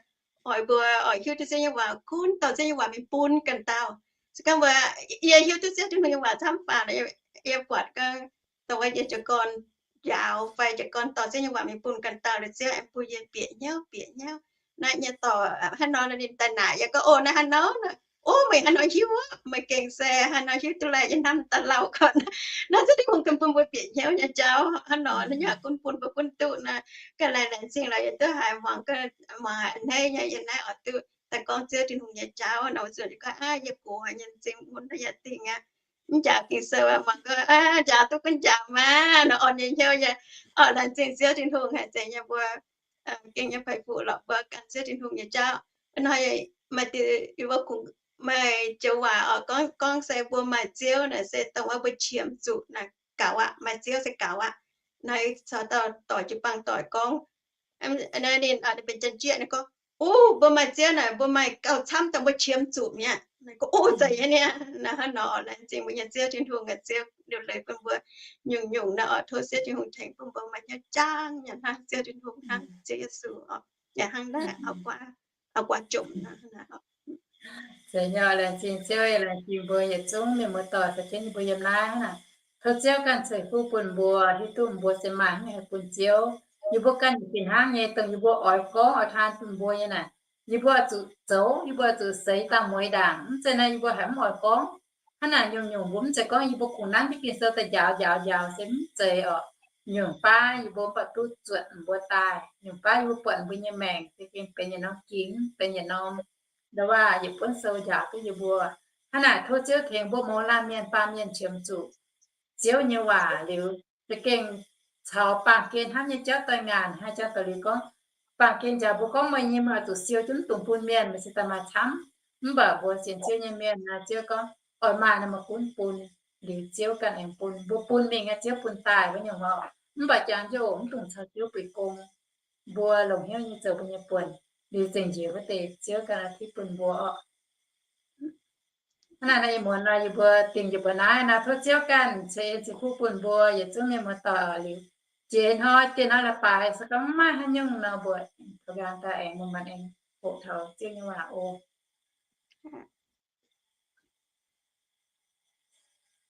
oix mbuo oix hiuv duqv Ziouv nyei waac, gunv dorh Ziouv nyei waac mingh bun ganh dauh. Se gorngv mbuo, yie hiuv duqv Ziouv Tin-Hungh nyei waac camv faaux, yie buatc gorngv dongh wuov yie jiez gorn njaaux fai jiez gorn dorh Ziouv nyei waac mingh bun ganh dauh liuz, Ziouv aengx bun yie bieqc hnyouv bieqc hnyouv. Naaiv nyei dorc hnangv nor, ninh daaih naaic yie gorngv, o, naaiv hnangv nor, o, meih hnangv nor hiuv, meih gengh se hnangv nor hiuv duqv laih, yie hnamv daaih lauh gorn. Naaiv Ziouv Tin-Hungh ganh bun mbuo bieqc hnyouv nyei jauv hnangv nor, naaiv yaac gunv bun mbuo gunv duqv naaiv. Ganh laengz zingh lorqc, yie duqv haiz muangx, muangx a'hneiv nyei, yie naaiv oix duqv daaih gorngv Ziouv Tin-Hungh nyei jauv nor, zuqc gorngv aav, yie gox haic nyei, zingh mun yaac dingh aqv. Mv njaaux Ging-Sou muangx gorngv aav, njaaux duqv gunv njaaux maah nor, orn nyei hnyouv nyei. Orqv, laengz zingh Ziouv Tin-Hungh haic, zeiz nyei mbuo gengh nyei peix fuc lorqc, mbuo gan Ziouv Tin-Hungh nyei jauv. Hnoi maaih diuh, yie mbuo kungx maaih joux waac oc, gorngv, gorngv se mbuo maaih Ziouv naaic se dongh wuov mbuo qiemx zuqc naaic gaux aqv, maaih Ziouv se gaux aqv. Naaiv caux dauh doic jiu-baang doic gorngv, naaiv ninh, ninh benx Janx-Jieqv, ninh gorngv, o, mbuo maaih Ziouv naaic, mbuo maaih gauh camv dongh mbuo qiemx zuqc mi'aqv. Naaiv gorngv, o, zeiz nyei niaa. Naaiv hnangv nor, laengz zingh mbuo nyei Ziouv Tin-Hungh, Ziouv liuc leiz bun mbuo nyungc-nyungc naaiv oc. Tov Ziouv Tin-Hungh tengx bun mbuo maaih hnyouv jangv nyei hnangv Ziouv Tin-Hungh, hnangv Ziouv Yesu oc. Yaac hnangv naaiv auv-guaav, auv-guaav jomc hnangv naaiv oc. Zeiz nyei, laengz zingh Ziouv, laengz zingh mbuo yietc zungv mienh muoz-doic caux jienv yie mbuo yiem naaiv hnangv naaic. Tov Ziouv ganh ceix fuqv bun mbuo, hiuv duqv mbuo se maaih hnyouv haih bun Ziouv. Yie mbuo ganh fih hnangv nyei, dongh yie mbuo oix gorngv oix taan bun mbuo nyei naaic, yie mbuo zuqc zoux, yie mbuo zuqc seix dangh mueiz ndaangc. Mv zeiz naaiv yie mbuo haiz mv oix gorngv. Hnangv naaic nyungc-nyungc mbuo mv zeiz gorngv yie mbuo kungx nanv jienv Ging-Sou daaih njaaux njaaux njaaux se mv zeiz oc. Nyungc baav yie mbuo mv baac duqv zuotc mbuo daaih. Nyungc baav yie mbuo buatc mbuo nyei maengc se gengh benx yietc norm ging, benx yietc norm ndau-waac yietc buonv sou njaaux duqv yie mbuo. Hnangv naaic tov Ziouv tengx mbuo mouz laanh mienh baamh mienh qiemx zuqc Ziouv nyei waac liuz, za'gengh caux baamh gen hnamv nyei jauv daaih ngaanc. Haaix jangx daaih liuz gorngv, baamh gen njaaux mbuo gorngv meih nyei, meih oix zuqc siou jienv mv dungx bun mienh, meih se daaih maaih camv. Mv baac mbuo sienx Ziouv nyei mienh naaic, Ziouv gorngv oix maaih nor meih gunv bun, liuz Ziouv ganh aengx bun. Mbuo bun mingh aqv, Ziouv bun daaih wuov nyungc oc. Mv baac jangx jienv oc, mv dungx caux Ziouv buix gong. Mbuo longc hnyouv nyei zoux mbuo nyei buonc, liuz zengc njiec wuov deix Ziouv ganh oix tipv bun mbuo oc. Hnangv naaic nor, ih muonz nor yie mbuo dingc yie mbuo naaiv nor, tov Ziouv ganh ceix en ceix fuqv bun mbuo yietc zungv mienh muoz-doic liuz, jiex hnoi diex hnoi la'baaix se gorngv maiv haaix nyungc nor, mbuo nqa'haav daaih aengx mbuo maanc aengx hoqc taux Ziouv nyei waac oc.